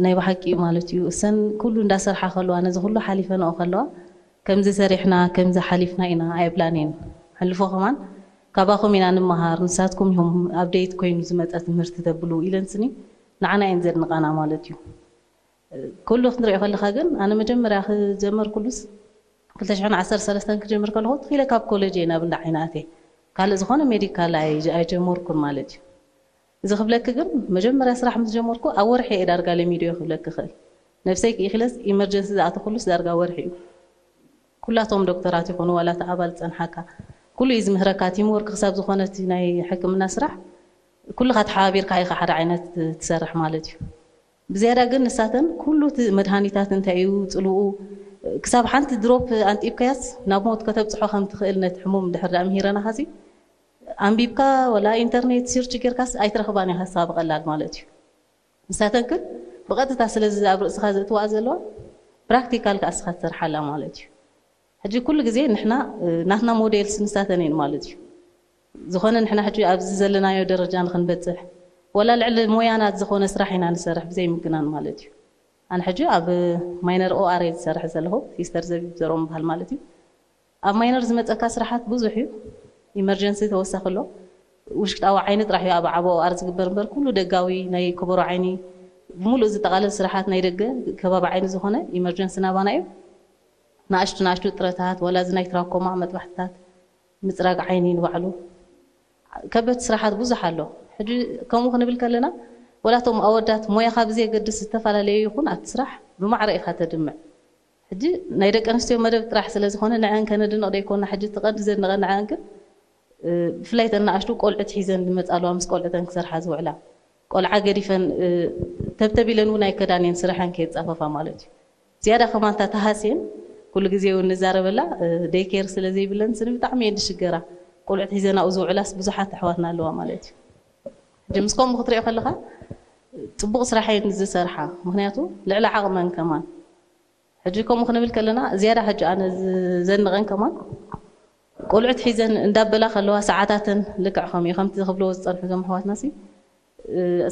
ናይ ብሓቂ እዩ ማለት እዩ እሰን ኩሉ እንዳሰርሓ ከለዋ ነዚ ኩሉ ሓሊፈንኦ ከለዋ ከምዚ ሰሪሕና ከምዚ ሓሊፍና ኢና ኣይብላን እየን ሕልፎ ከማን ካባኹም ኢና ንመሃር፣ ንሳትኩም ኢኹም ኣፕዴት ኮይኑ ዝመፀ ትምህርቲ ተብሉ ኢለን ስኒ ንዓና እየን ዘድንቓና ማለት እዩ። ኩሉ ክንሪኦ ከለኻ ግን ኣነ መጀመርያ ክጀመርኩሉስ ክልተ ሽሕን ዓሰርተ ሰለስተን ክጀምር ከለኹ ትኺለ ካብ ኮሌጅ እየ ናብ እንዳ ዓይኒ ኣትየ። ካልእ ዝኾነ ሜዲካል ኣይ- ኣይጀመርኩን ማለት እዩ። እዚ ክብለኪ ግን መጀመርያ ስራሕ ምስ ጀመርኩ ኣብ ወርሒ እየ ዳርጋ ለሚዶ እየ ክብለኪ ይኽእል። ነብሰይ ክኢኽለስ ኢመርጀንሲ ዝኣተኹሉስ ዳርጋ ወርሒ እዩ። ኩላቶም ዶክተራት ይኹኑ ዋላ እቲ ኣባል ዝፀንሓካ ኩሉ እዩ ዝምህረካ። ቲም ወርክ ክሳብ ዝኾነ እቲ ናይ ሕክምና ስራሕ ኩልኻ ተሓባቢርካ ኢኻ ሓደ ዓይነት ትሰርሕ ማለት እዩ። ብዝያዳ ግን ንሳተን ኩሉ እቲ መድሃኒታት እንታይ እዩ ፅልኡ ክሳብ ሓንቲ ድሮፕ ኣንጢብካያስ ናብ ሞት ከተብፅሖ ከም ትኽእል ነቲ ሕሙም ድሕር ዳ ምሂረና ኸዚ ኣንቢብካ ወላ ኢንተርኔት ሲርች ጌርካስ ኣይትረኽባን ኢኻ ንስኻ ብቐላል ማለት እዩ። ንሳተን ግን ብቐጥታ ስለዚ ኣብ ርእስኻ ዘእትዋ ዘለዋ ፕራክቲካል ከኣ ንስኻ ትሰርሓላ ማለት እዩ። ሕጂ ኩሉ ግዜ ንሕና ናትና ሞዴልስ ንሳተን እየን ማለት እዩ። ዝኾነ ንሕና ሕጂ ኣብዚ ዘለናዮ ደረጃ ንክንበፅሕ ወላ ልዕሊ ሞያና ዝኾነ ስራሕ ኢና ንሰርሕ ብዘይ ምግናን ማለት እዩ። ኣነ ሕጂ ኣብ ማይነር ኦኣር እየ ዝሰርሕ ዘለኹ። ሲስተር ዘቢብ ዘርኦም በሃል ማለት እዩ። ኣብ ማይነር ዝመፀካ ስራሓት ብዙሕ እዩ። ኢመርጀንሲ ተወሳኺ ኣሎ። ውሽጣዊ ዓይኒ ጥራሕ እዩ ኣብ ዓቦ ኣር ዝግበር እምበር ኩሉ ደጋዊ ናይ ከበሮ ዓይኒ ብምሉእ ዝጠቓለል ስራሓት ናይ ደገ ከባቢ ዓይኒ ዝኾነ ኢመርጀንሲ ናባና እዩ። ንኣሽቱ ንኣሽቱ ጥረታት ወላ እዚ ናይ ትራኮማ መጥባሕትታት ምፅራግ ዓይኒ ንባዕሉ ከበድቲ ስራሓት ብዙሕ ኣሎ። ሕጂ ከምኡ ክንብል ከለና ወላቶም ኣወዳት ሞያኻ ብዘየገድስ ዝተፈላለዩ ይኹን ኣብቲ ስራሕ ብማዕረ ኢኻ ተድምዕ። ሕጂ ናይ ደቂ ኣንስትዮ መደብ ጥራሕ ስለ ዝኾነ ንዐን ከነድንቕ ደይኮና ሕጂ እቲ ቀንዲ ዘድንቐ ንዐን ግን ብፍላይ ተን ንኣሽቱ ቆልዑት ሒዘን ዝመፃ ኣለዋ ምስ ቆልዑተን ክሰርሓ ዝውዕላ ቆልዓ ገዲፈን ተብተብ ኢለን እውን ኣይከዳን እየን ስርሐን ከየፃፈፋ ማለት እዩ። ዝያዳ ከማንታ ተሃስየን ኩሉ ግዜ እውን ንዛረበላ ደይኬር ስለ ዘይብለን ስኒ ብጣዕሚ እየን ዝሽገራ። ቆልዑት ሒዘን ኣብኡ ዝውዕላስ ብዙሓት ኣሕዋትና ኣለዋ ማለት እዩ። ሕጂ ምስ ከምኡ ክትሪኦ ከለካ ፅቡቕ ስራሕ እየን ዝሰርሓ። ምክንያቱ ልዕሊ ዓቕመን ከማን ሕጂ ከምኡ ክንብል ከለና ዝያዳ ሕጂ ኣነ ዘንቐን ከማን ቆልዑት ሒዘን እንዳበላ ከለዋ ሰዓታተን ልክዕ ከምኡ ከምቲ ክብልዎ ዝፀንሑ ዞም ኣሕዋትና ሲ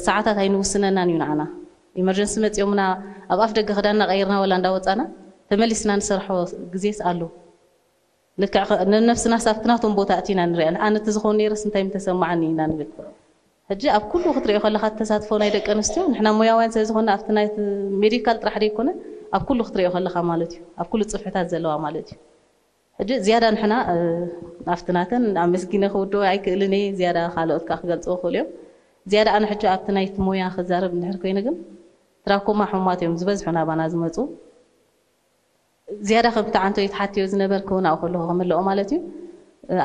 ሰዓታት ኣይንውስነናን እዩ ንዓና። ኢመርጀንሲ መፂኦምና ኣብ ኣፍ ደገ ክዳንና ቀይርና ወላ እንዳወፃና ተመሊስና ንሰርሖ ግዜስ ኣሎ። ልክዕ ነነብስና ሳብቲ ናቶም ቦታ እቲና ንሪኣ ኣነ እቲ ዝኾኑ ነይረስ እንታይ ምተሰማዓኒ ኢና ንብል። ሕጂ ኣብ ኩሉ ክትሪኦ ከለኻ ተሳትፎ ናይ ደቂ ኣንስትዮ ንሕና ሞያውያን ስለ ዝኾነ ኣብቲ ናይ ሜዲካል ጥራሕ ደይኮነ ኣብ ኩሉ ክትሪኦ ከለኻ ማለት እዩ ኣብ ኩሉ ፅፍሕታት ዘለዋ ማለት እዩ። ሕጂ ዝያዳ ንሕና ኣብቲ ናተን ኣመስጊነ ክውድኦ ኣይክእልን እየ ዝያዳ ካልኦት ከዓ ክገልፅዎ ክእሉ እዮም። ዝያዳ ኣነ ሕጂ ኣብቲ ናይቲ ሞያ ክዛረብ እንድሕር ኮይኑ ግን ትራኮማ ሕሙማት እዮም ዝበዝሑ ናባና ዝመፁ። ዝያዳ ከምቲ ዓንቶ ይትሓትዮ ዝነበርክ እውን ኣብኡ ከለኹ ክምልኦ ማለት እዩ።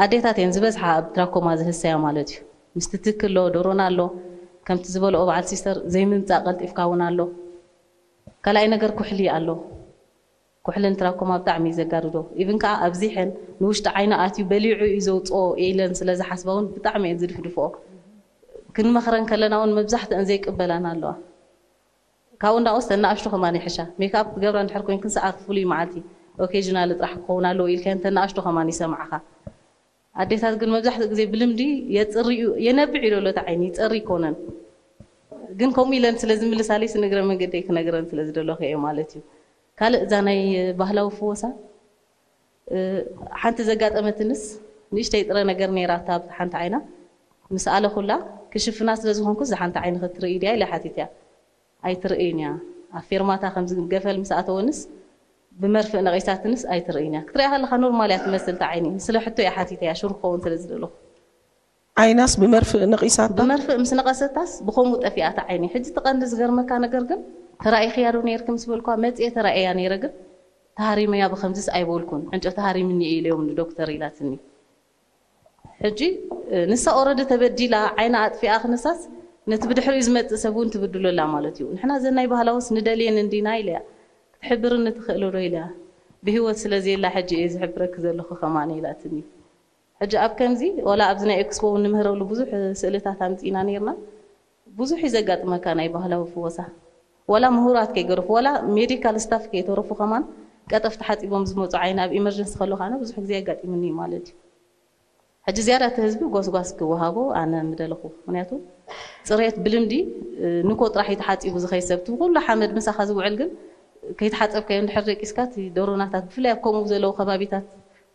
ኣዴታት እየን ዝበዝሓ ኣብ ትራኮማ ዝህሰያ ማለት እዩ። ምስቲ ትክ ኣሎ ዶሮና ኣሎ ከምቲ ዝበልኦ በዓል ሲስተር ዘይምምፃእ ቀልጢፍካ እውን ኣሎ። ካልኣይ ነገር ኩሕሊ ኣሎ። ኩሕልን ትራኮማ ብጣዕሚ እዩ ዘጋድዶ። ኢቭን ከዓ ኣብዚሐን ንውሽጢ ዓይኑ ኣትዩ በሊዑ እዩ ዘውፅኦ ኢለን ስለ ዝሓስባ እውን ብጣዕሚ እየን ዝድፍድፍኦ። ክንመኽረን ከለና እውን መብዛሕትአን ዘይቅበላን ኣለዋ። ካብኡ እንዳቆስ ተናኣሽቱ ከማን ይሕሻ ሜክኣፕ ክገብራ እንድሕር ኮይንክን ሰዓት ፍሉይ መዓልቲ ኦኬዥናል ጥራሕ ክኸውን ኣለዎ ኢልካየን ተናኣሽቱ ከማን ይሰምዓኻ። ኣዴታት ግን መብዛሕትኡ ግዜ ብልምዲ የፅሪ እዩ የነብዕ እዩ ደሎ እቲ ዓይኒ ይፀሪ ይኮነን። ግን ከምኡ ኢለን ስለ ዝምልሳለይ ስንግረ መንገደይ ክነግረን ስለ ዝደለኹ እየ ማለት እዩ። ካልእ እዛ ናይ ባህላዊ ፍወሳ ሓንቲ ዘጋጠመትንስ ንእሽተይ ጥረ ነገር ነይራታ ኣብቲ ሓንቲ ዓይና ምስ ኣለኹላ ክሽፍና ስለ ዝኾንኩ እዛ ሓንቲ ዓይኒ ክትርኢ ድያ ኢለ ሓቲት እያ። ኣይትርእይን እያ። ኣብ ፌርማታ ከምዚ ገፈል ምስ ኣተወንስ ብመርፍእ ነቒሳትንስ ኣይትርእይን እያ። ክትሪኣ ከለኻ ኖርማል እያ ትመስል እታ ዓይኒ። ስለ ሕቶ እያ ሓቲተያ ሽሩ ክኸውን ስለ ዝደለኹ። ዓይናስ ብመርፍእ ነቒሳታ? ብመርፍእ ምስ ነቐሰታስ ብኸምኡ ጠፊኣ እታ ዓይኒ። ሕጂ እቲ ቀንዲ ዝገርመካ ነገር ግን ተራኢኽያ ዶ ነይርኪ ምስ በልኳ መፅየ ተራእያ ነይረ ግን ተሃሪመያ ብኸምዚስ ኣይበልኩን ዕንጨ ተሃሪምኒ እየ ኢለዮም ንዶክተር ኢላትኒ። ሕጂ ንሳ ኦረዲ ተበዲላ ዓይና ኣጥፊኣ ክንሳስ ነቲ ብድሕሪኡ ዝመፅእ ሰብ እውን ትብድሎ ኣላ ማለት እዩ። ንሕና ዘናይ ባህላውስ ንደልየን እንዲና ኢለያ ክትሕብርኒ ትኽእልዶ ኢለያ ብህይወት ስለ ዘየላ ሕጂ እየ ዝሕብረኪ ዘለኹ ከማን ኢላትኒ። ሕጂ ኣብ ከምዚ ዋላ ኣብዚ ናይ ኤክስፖ እውን ንምህረሉ ብዙሕ ስእልታት ኣምፂእና ነይርና። ብዙሕ እዩ ዘጋጥመካ ናይ ባህላዊ ፍወሳ ዋላ ምሁራት ከይገረፉ ዋላ ሜዲካል ስታፍ ከይተረፉ ከማን ቀጠፍ ተሓፂቦም ዝመፁ ዓይኒ ኣብ ኢመርጀንሲ ከለኹ ኣነ ብዙሕ ግዜ ኣጋጢሙኒ እዩ ማለት እዩ። ሕጂ ዝያዳ እቲ ህዝቢ ጎስጓስ ክወሃቦ ኣነ ምደለኹ። ምክንያቱ ፅሬት ብልምዲ ንኮ ጥራሕ እዩ ተሓፂቡ ዝኸይድ ሰብ እቲ ኩሉ ሓመድ ምሳኻ ዝውዕል ግን ከይተሓፀብካዮ እንድሕር ደቂስካ እቲ ዶሮናታት ብፍላይ ኣብ ከምኡ ዘለዉ ከባቢታት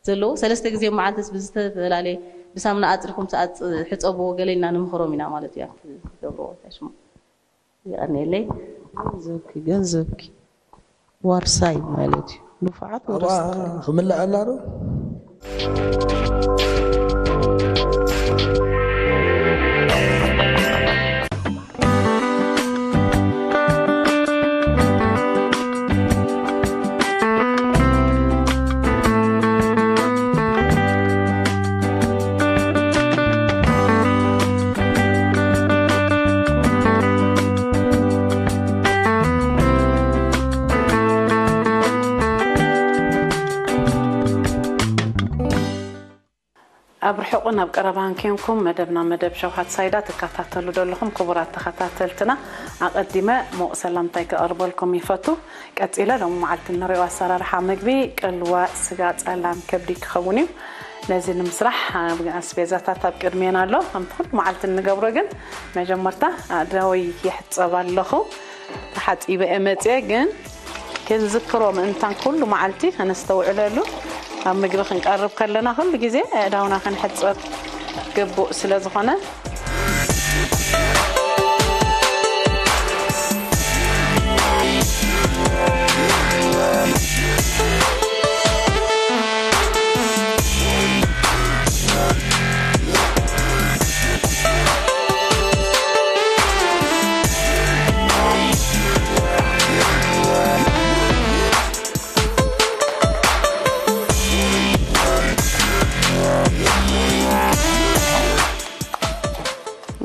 ዘለዉ ሰለስተ ግዜ መዓልትስ ብዝተፈላለየ ብሳምና ኣጽሪኹም ሰኣጽ ሕጸብዎ ገለ ኢልና ንምኽሮም ኢና ማለት እዩ። ኣብቲ ዝገብርዎ ታሽሙ ይቐንየለይ። ገንዘብኪ ገንዘብኪ ዋርሳይ ማለት እዩ። ንፉዓት ኣብኣ ወረስቲ። ክምልኣና ዶ? ኣብ ርሑቕን ኣብ ቀረባን ኬንኩም መደብና መደብ ሸውሃት ሳይዳ ትከታተሉ ዘለኹም ክቡራት ተኸታተልትና፣ ኣቐዲመ ሞቕ ሰላምታይ ከቕርበልኩም ይፈቱ። ቀጺለ ሎም መዓልቲ እንሪኦ ኣሰራርሓ ምግቢ ቅልዋ ስጋ ጸላም ከብዲ ክኸውን እዩ። ነዚ ንምስራሕ ኣስቤዛታት ኣብ ቅድሜና ኣሎ። ከምቲ ኩሉ መዓልቲ እንገብሮ ግን መጀመርታ ኣእዳወይ ይሕጸብ ኣለኹ። ተሓጺበ እየ መጽየ ግን ክንዝክሮ ምእንታን ኩሉ መዓልቲ ከነስተውዕለሉ ኣብ ምግቢ ክንቀርብ ከለና ኩሉ ግዜ ኣእዳውና ክንሕጸብ ግቡእ ስለ ዝኾነ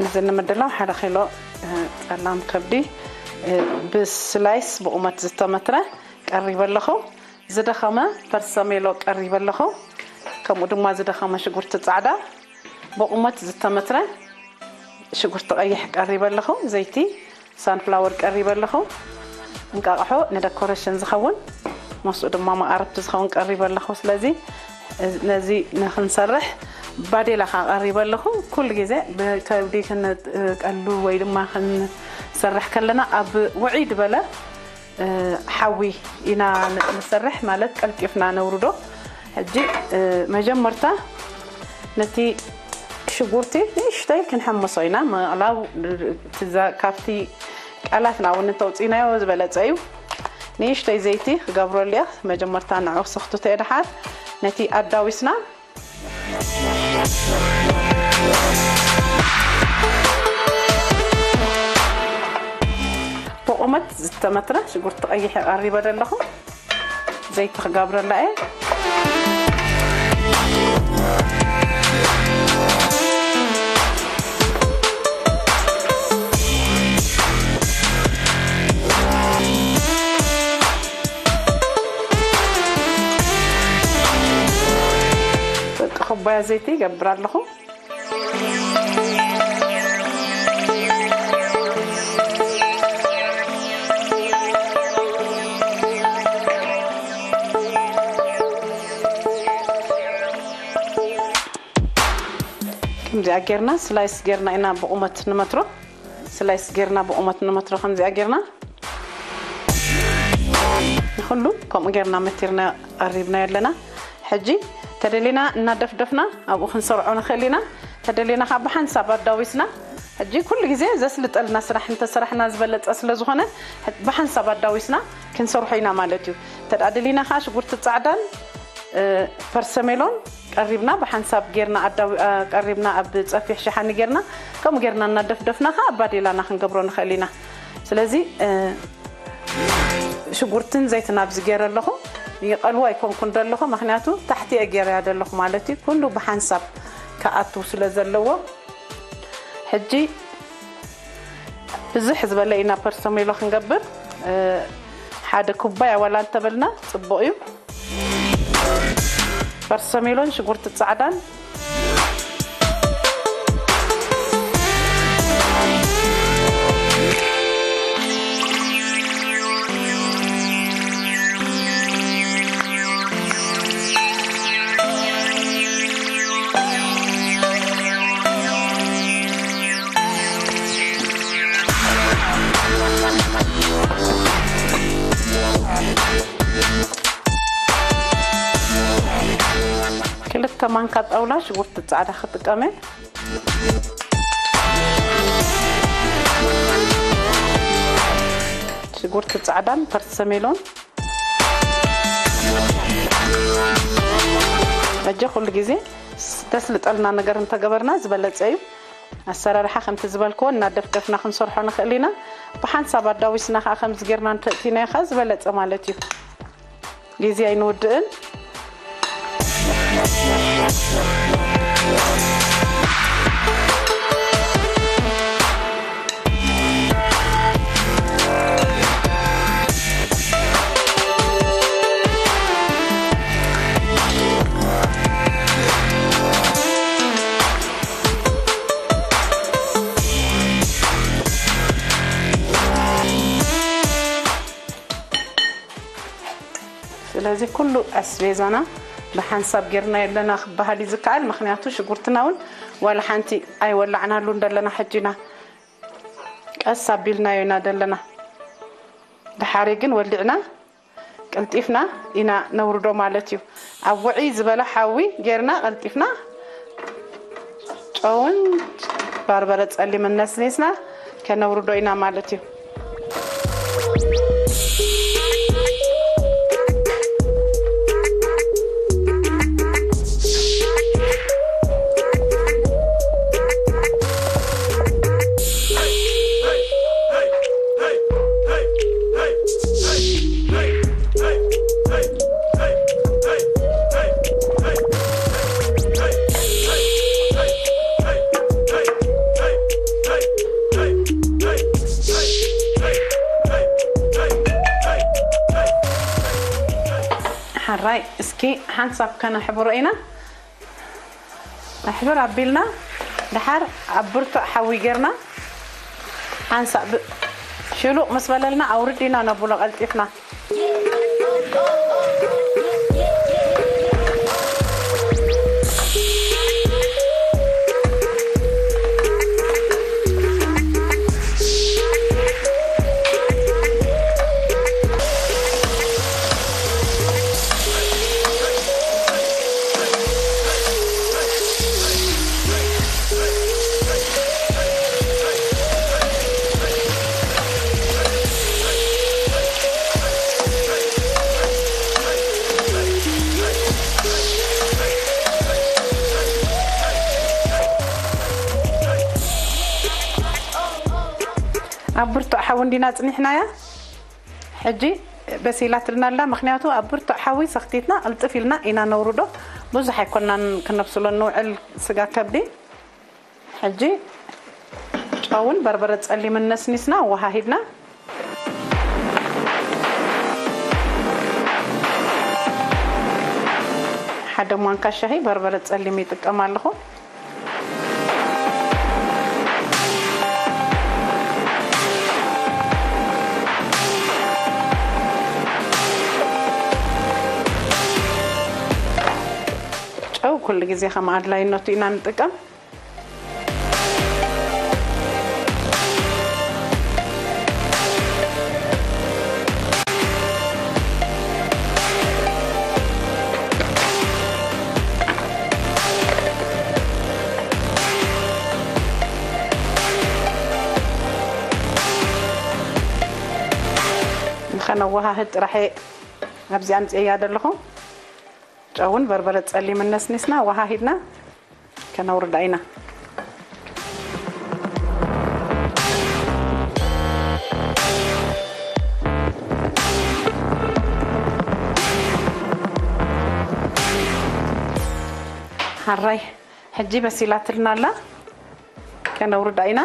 እዚ ንምድላው ሓደ ኪሎ ጸላም ከብዲ ብስላይስ ብቑመት ዝተመትረ ቀሪበ ኣለኹ። ዝደኸመ ፐርሰሜሎ ቀሪበ ኣለኹ። ከምኡ ድማ ዝደኸመ ሽጉርቲ ጻዕዳ ብቑመት ዝተመትረ ሽጉርቲ ቀይሕ ቀሪበ ኣለኹ። ዘይቲ ሳንፍላወር ቀሪበ ኣለኹ። እንቃቕሖ ንደኮሬሽን ዝኸውን ምስኡ ድማ መቓርብቲ ዝኸውን ቀሪበ ኣለኹ። ስለዚ ነዚ ንክንሰርሕ ባዴላ ከዓ ቀሪበ ኣለኹ። ኩሉ ግዜ ብከብዲ ክንቀሉ ወይ ድማ ክንሰርሕ ከለና ኣብ ውዕይ ዝበለ ሓዊ ኢና ንሰርሕ ማለት ቀልጢፍና ነውርዶ። ሕጂ መጀመርታ ነቲ ሽጉርቲ ንእሽተይ ክንሕምሶ ኢና። ምቕላው ካብቲ ቃላትና እውን እንተውፅኢናዮ ዝበለፀ እዩ። ንእሽተይ ዘይቲ ክገብረሉ እየ። መጀመርታ ንዑ ስኽትቶ እየ ድሓር ነቲ ኣዳዊስና ብቑመት ዝተመትረ ሽጉርቲ ቀይሕ የቐሪበ ዘለኹ። ዘይቲ ክገብረላ እየ። ደቂ ኩባያ ዘይቲ ይገብር ኣለኹ። ከምዚኣ ጌርና ስላይስ ጌርና ኢና ብቑመት ንመትሮ። ስላይስ ጌርና ብቑመት ንመትሮ ከምዚኣ ጌርና ንኹሉ ከምኡ ጌርና መቲርና ቀሪብና ኣለና። ሕጂ ተደሊና እናደፍደፍና ኣብኡ ክንሰርዖ ንኽእል ኢና። ተደሊና ካብ ብሓንሳብ ኣዳዊስና ሕጂ ኩሉ ግዜ ዘስልጠልና ስራሕ እንተሰራሕና ዝበለፀ ስለ ዝኾነ ብሓንሳብ ኣዳዊስና ክንሰርሖ ኢና ማለት እዩ። ተደኣ ደሊና ከዓ ሽጉርቲ ፃዕዳን ፐርሰሜሎን ቀሪብና ብሓንሳብ ጌርና ቀሪብና ኣብ ፀፊሕ ሸሓኒ ጌርና ከምኡ ጌርና እናደፍደፍና ከዓ ኣባዴላና ክንገብሮ ንኽእል ኢና። ስለዚ ሽጉርትን ዘይትን ኣብዚ ገይረ ኣለኹ። ይቐልዎ ኣይኮንኩን ዘለኹ፣ ምክንያቱ ታሕቲ እየ ገይረያ ዘለኹ ማለት እዩ። ኩሉ ብሓንሳብ ክኣቱ ስለ ዘለዎ ሕጂ ብዝሕ ዝበለ ኢና ፐርሰሜሎ ክንገብር። ሓደ ኩባያ ዋላ እንተበልና ፅቡቕ እዩ። ፐርሰሜሎን ሽጉርቲ ፃዕዳን ክልተ ማንካ ጣውላ ሽጉርቲ ጻዕዳ ክጥቀመ። ሽጉርቲ ጻዕዳን ፐርሰሜሎን። እጀ ኩሉ ግዜ ተስልጠልና ነገር እንተገበርና ዝበለጸ እዩ። ኣሰራርሓ ከምቲ ዝበልክዎ እናደፍደፍና ክንሰርሖ ንኽእል ኢና። ብሓንሳብ ኣዳዊስና ከዓ ከምዚ ጌርና እንተእቲናዮ ከዓ ዝበለጸ ማለት እዩ። ግዜ ኣይንውድእን። ስለዚ ኩሉ ኣስቤዛና ብሓንሳብ ጌርና የለና ክበሃል እዩ ዝከኣል። ምኽንያቱ ሽጉርትና እውን ዋላ ሓንቲ ኣይወላዕናሉን ደለና። ሕጂና ቀስ ኣቢልናዮ ኢና ደለና። ድሓሪ ግን ወሊዕና ቀልጢፍና ኢና ነውርዶ ማለት እዩ። ኣብ ውዕይ ዝበለ ሓዊ ጌርና ቀልጢፍና ጨውን ባርበረ ጸሊምን ነስኒስና ከነውርዶ ኢና ማለት እዩ። ሓራይ እስኪ ሓንሳብ ከነሕብሮ ኢና። ኣሕብር ኣቢልና ድሓር ኣብ ብርቱዕ ሓዊ ጌርና ሓንሳብ ብ-፣ ሽሉቕ ምስ በለልና ኣውርድ ኢና ነብሎ ቀልጢፍና። ኣብ ብርቱዕ ሓዊ እንዲና ጽኒሕናያ። ሕጂ በሲላትልና ኣላ፣ ምኽንያቱ ኣብ ብርቱዕ ሓዊ ሰኽቲትና ቅልጥፍ ኢልና ኢና ነውርዶ። ብዙሕ ኣይኮናን ክነብስሎ ንውዕል ስጋ ከብዲ። ሕጂ ጨውን በርበረ ጸሊምን ነስኒስና ኣወሃሂድና። ሓደ ማንካ ሻሂ በርበረ ጸሊም ይጥቀም ኣለኹ። ጨው ኩሉ ግዜ ከም ኣድላይነቱ ኢና ንጥቀም። ንኸነወሃህድ ጥራሕ እየ ኣብዚ ኣምፅኤያ ዘለኹ። ጨውን በርበረ ጸሊምን ነስኒስና ወሃሂድና ከነውርዳ ኢና። ሓራይ ሕጂ በሲላትልና ኣላ፣ ከነውርዳ ኢና።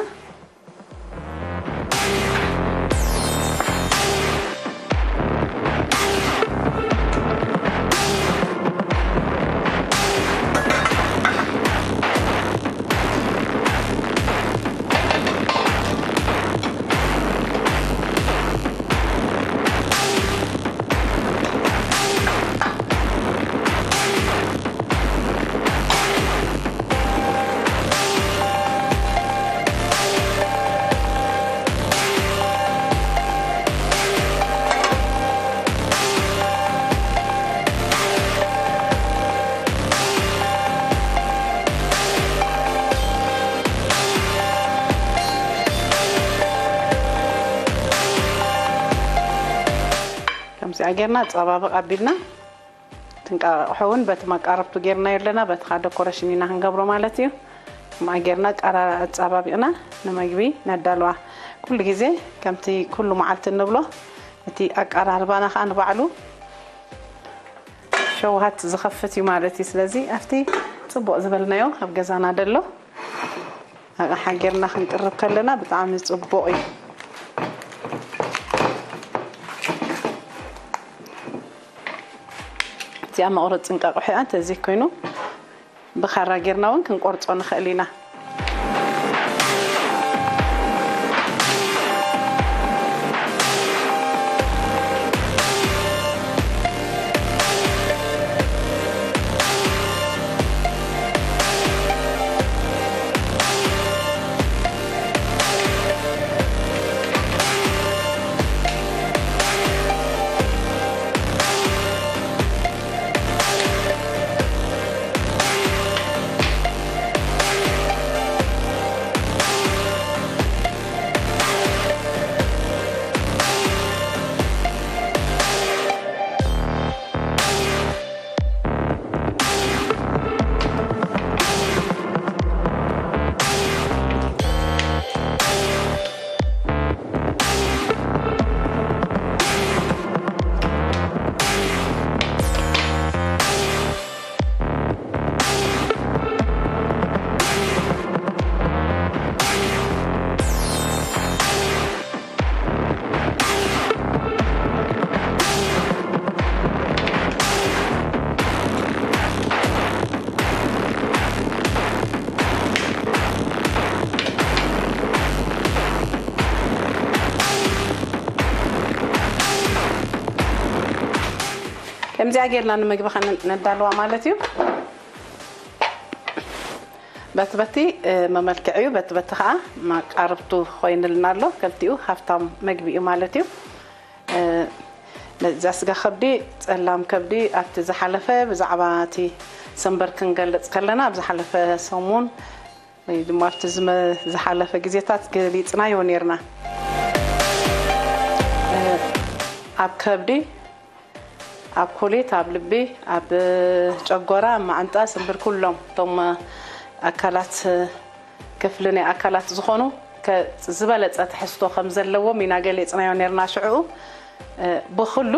እዚኣ ጌርና ኣጸባብቕ ኣቢልና፣ ትንቃቕሖ እውን በቲ መቃረብቱ ጌርናዮ ኣለና፣ በቲ ከዓ ደኮሬሽን ኢና ክንገብሮ ማለት እዩ። ከምኣ ጌርና ኣቀራ-፣ ኣጸባቢቕና ንመግቢ ነዳልዋ። ኩሉ ግዜ ከምቲ ኩሉ መዓልቲ እንብሎ፣ እቲ ኣቀራርባና ከዓ ንባዕሉ ሸውሃት ዝኸፍት እዩ ማለት እዩ። ስለዚ ኣብቲ ጽቡቕ ዝበልናዮ ኣብ ገዛና ደሎ ኣቕሓ ጌርና ክንቅርብ ከለና ብጣዕሚ ጽቡቕ እዩ። እዚኣ መቑረጺ እንቃቑሖ እያ። እንተዘይ ኮይኑ ብኻራ ጌርና እውን ክንቆርጾ ንኽእል ኢና። ከምዚኣ ጌርና ንምግቢ ኸነ-፣ ነዳልዋ ማለት እዩ። በቲ በቲ፣ እ፣ መመልክዒ እዩ፣ በቲ በቲ ኸዓ መቃርብቱ ኮይንልና ኣሎ። ከልቲኡ ሃፍታም መግቢ እዩ ማለት እዩ። እ፣ ነዛ ስጋ ከብዲ፣ ጸላም ከብዲ ኣብቲ ዝሓለፈ ብዛዕባ እቲ ሰንበር ክንገልጽ ከለና፣ ኣብ ዝሓለፈ ሰሙን ወይ ድማ ኣብቲ ዝመ-፣ ዝሓለፈ ግዜታት ገሊጽናዮ ኔርና። እ፣ ኣብ ከብዲ፣ ኣብ ኩሊት፣ ኣብ ልቢ፣ ኣብ ጨጎራ፣ ኣብ መዓንጣ፣ ስንብር፣ ኩሎም እቶም ኣካላት፣ ክፍሊ ናይ ኣካላት ዝኾኑ ከ-፣ ዝበለጸ ትሕዝቶ ከም ዘለዎም ኢና ገሊጽናዮ ኔርና ሽዕኡ። እ፣ ብኹሉ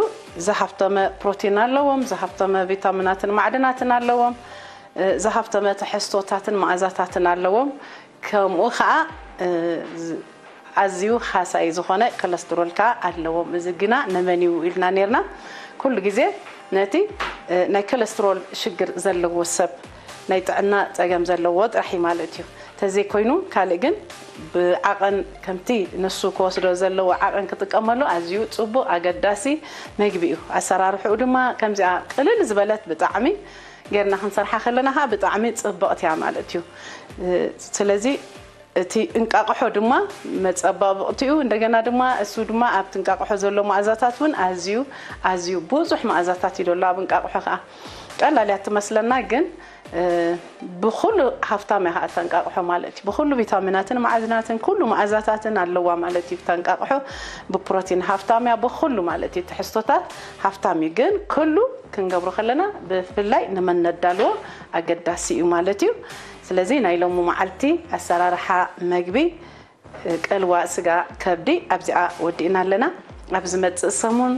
ዝሃፍተመ ፕሮቲን ኣለዎም፣ ዝሃፍተመ ቪታሚናትን ማዕድናትን ኣለዎም፣ እ፣ ዝሃፍተመ ትሕዝቶታትን መኣዛታትን ኣለዎም። ከምኡ ኸዓ፣ እ፣ ዝ-፣ ኣዝዩ ሃሳዪ ዝኾነ ኮለስትሮል ከኣ ኣለዎም። እዚ ግና ንመን እዩ ኢልና ኔርና? ኩሉ ግዜ ነቲ፣ እ፣ ናይ ኮለስትሮል ሽግር ዘለዎ ሰብ፣ ናይ ጥዕና ጸገም ዘለዎ ጥራሕ እዩ ማለት እዩ። ተዘይኮይኑ ካልእ ግን ብዓቐን ከምቲ ንሱ ክወስዶ ዘለዎ ዓቐን ክጥቀመሉ ኣዝዩ ጽቡቕ ኣገዳሲ መግቢ እዩ። ኣሰራርሕኡ ድማ ከምዚኣ ቅልል ዝበለት ብጣዕሚ ጌርና ክንሰርሓ ከለና ኸኣ ብጣዕሚ ጽብቕቲ እያ ማለት እዩ። እ፣ ስለዚ እቲ እንቃቕሖ ድማ መጸባብቕቲኡ፣ እንደገና ድማ እሱ ድማ ኣብቲ እንቃቕሖ ዘሎ መኣዛታት እውን ኣዝዩ፣ ኣዝዩ ብዙሕ መኣዛታት እዩ ዘሎ ኣብ እንቃቕሖ ኸኣ። ቀላል እያ ትመስለና፣ ግን፣ እ፣ ብኹሉ ሃፍታም እያ ኸኣ እታ እንቃቕሖ ማለት እዩ። ብኹሉ ቪታሚናትን ማዕድናትን ኩሉ መኣዛታትን ኣለዋ ማለት እዩ። እታ እንቃቕሖ ብፕሮቲን ሃፍታም እያ፣ ብኹሉ ማለት እዩ። ትሕዝቶታት ሃፍታም እዩ፣ ግን ኩሉ ክንገብሮ ከለና ብፍላይ ንመን ነዳልዎ ኣገዳሲ እዩ ማለት እዩ። ስለዚ ናይ ሎሚ መዓልቲ ኣሰራርሓ መግቢ፣ እ፣ ቀልዋ ስጋ ከብዲ ኣብዚኣ ወዲእና ኣለና። ኣብ ዝመጽእ ሰሙን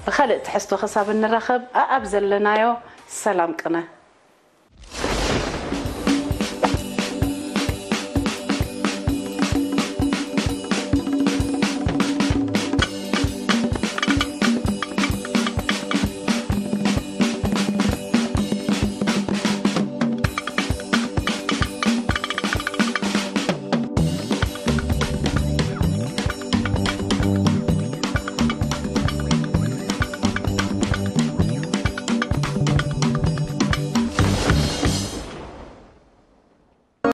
ብኻልእ ትሕዝቶ ክሳብ እንራኸብ ኣኣብ ዘለናዮ ሰላም ቅነ።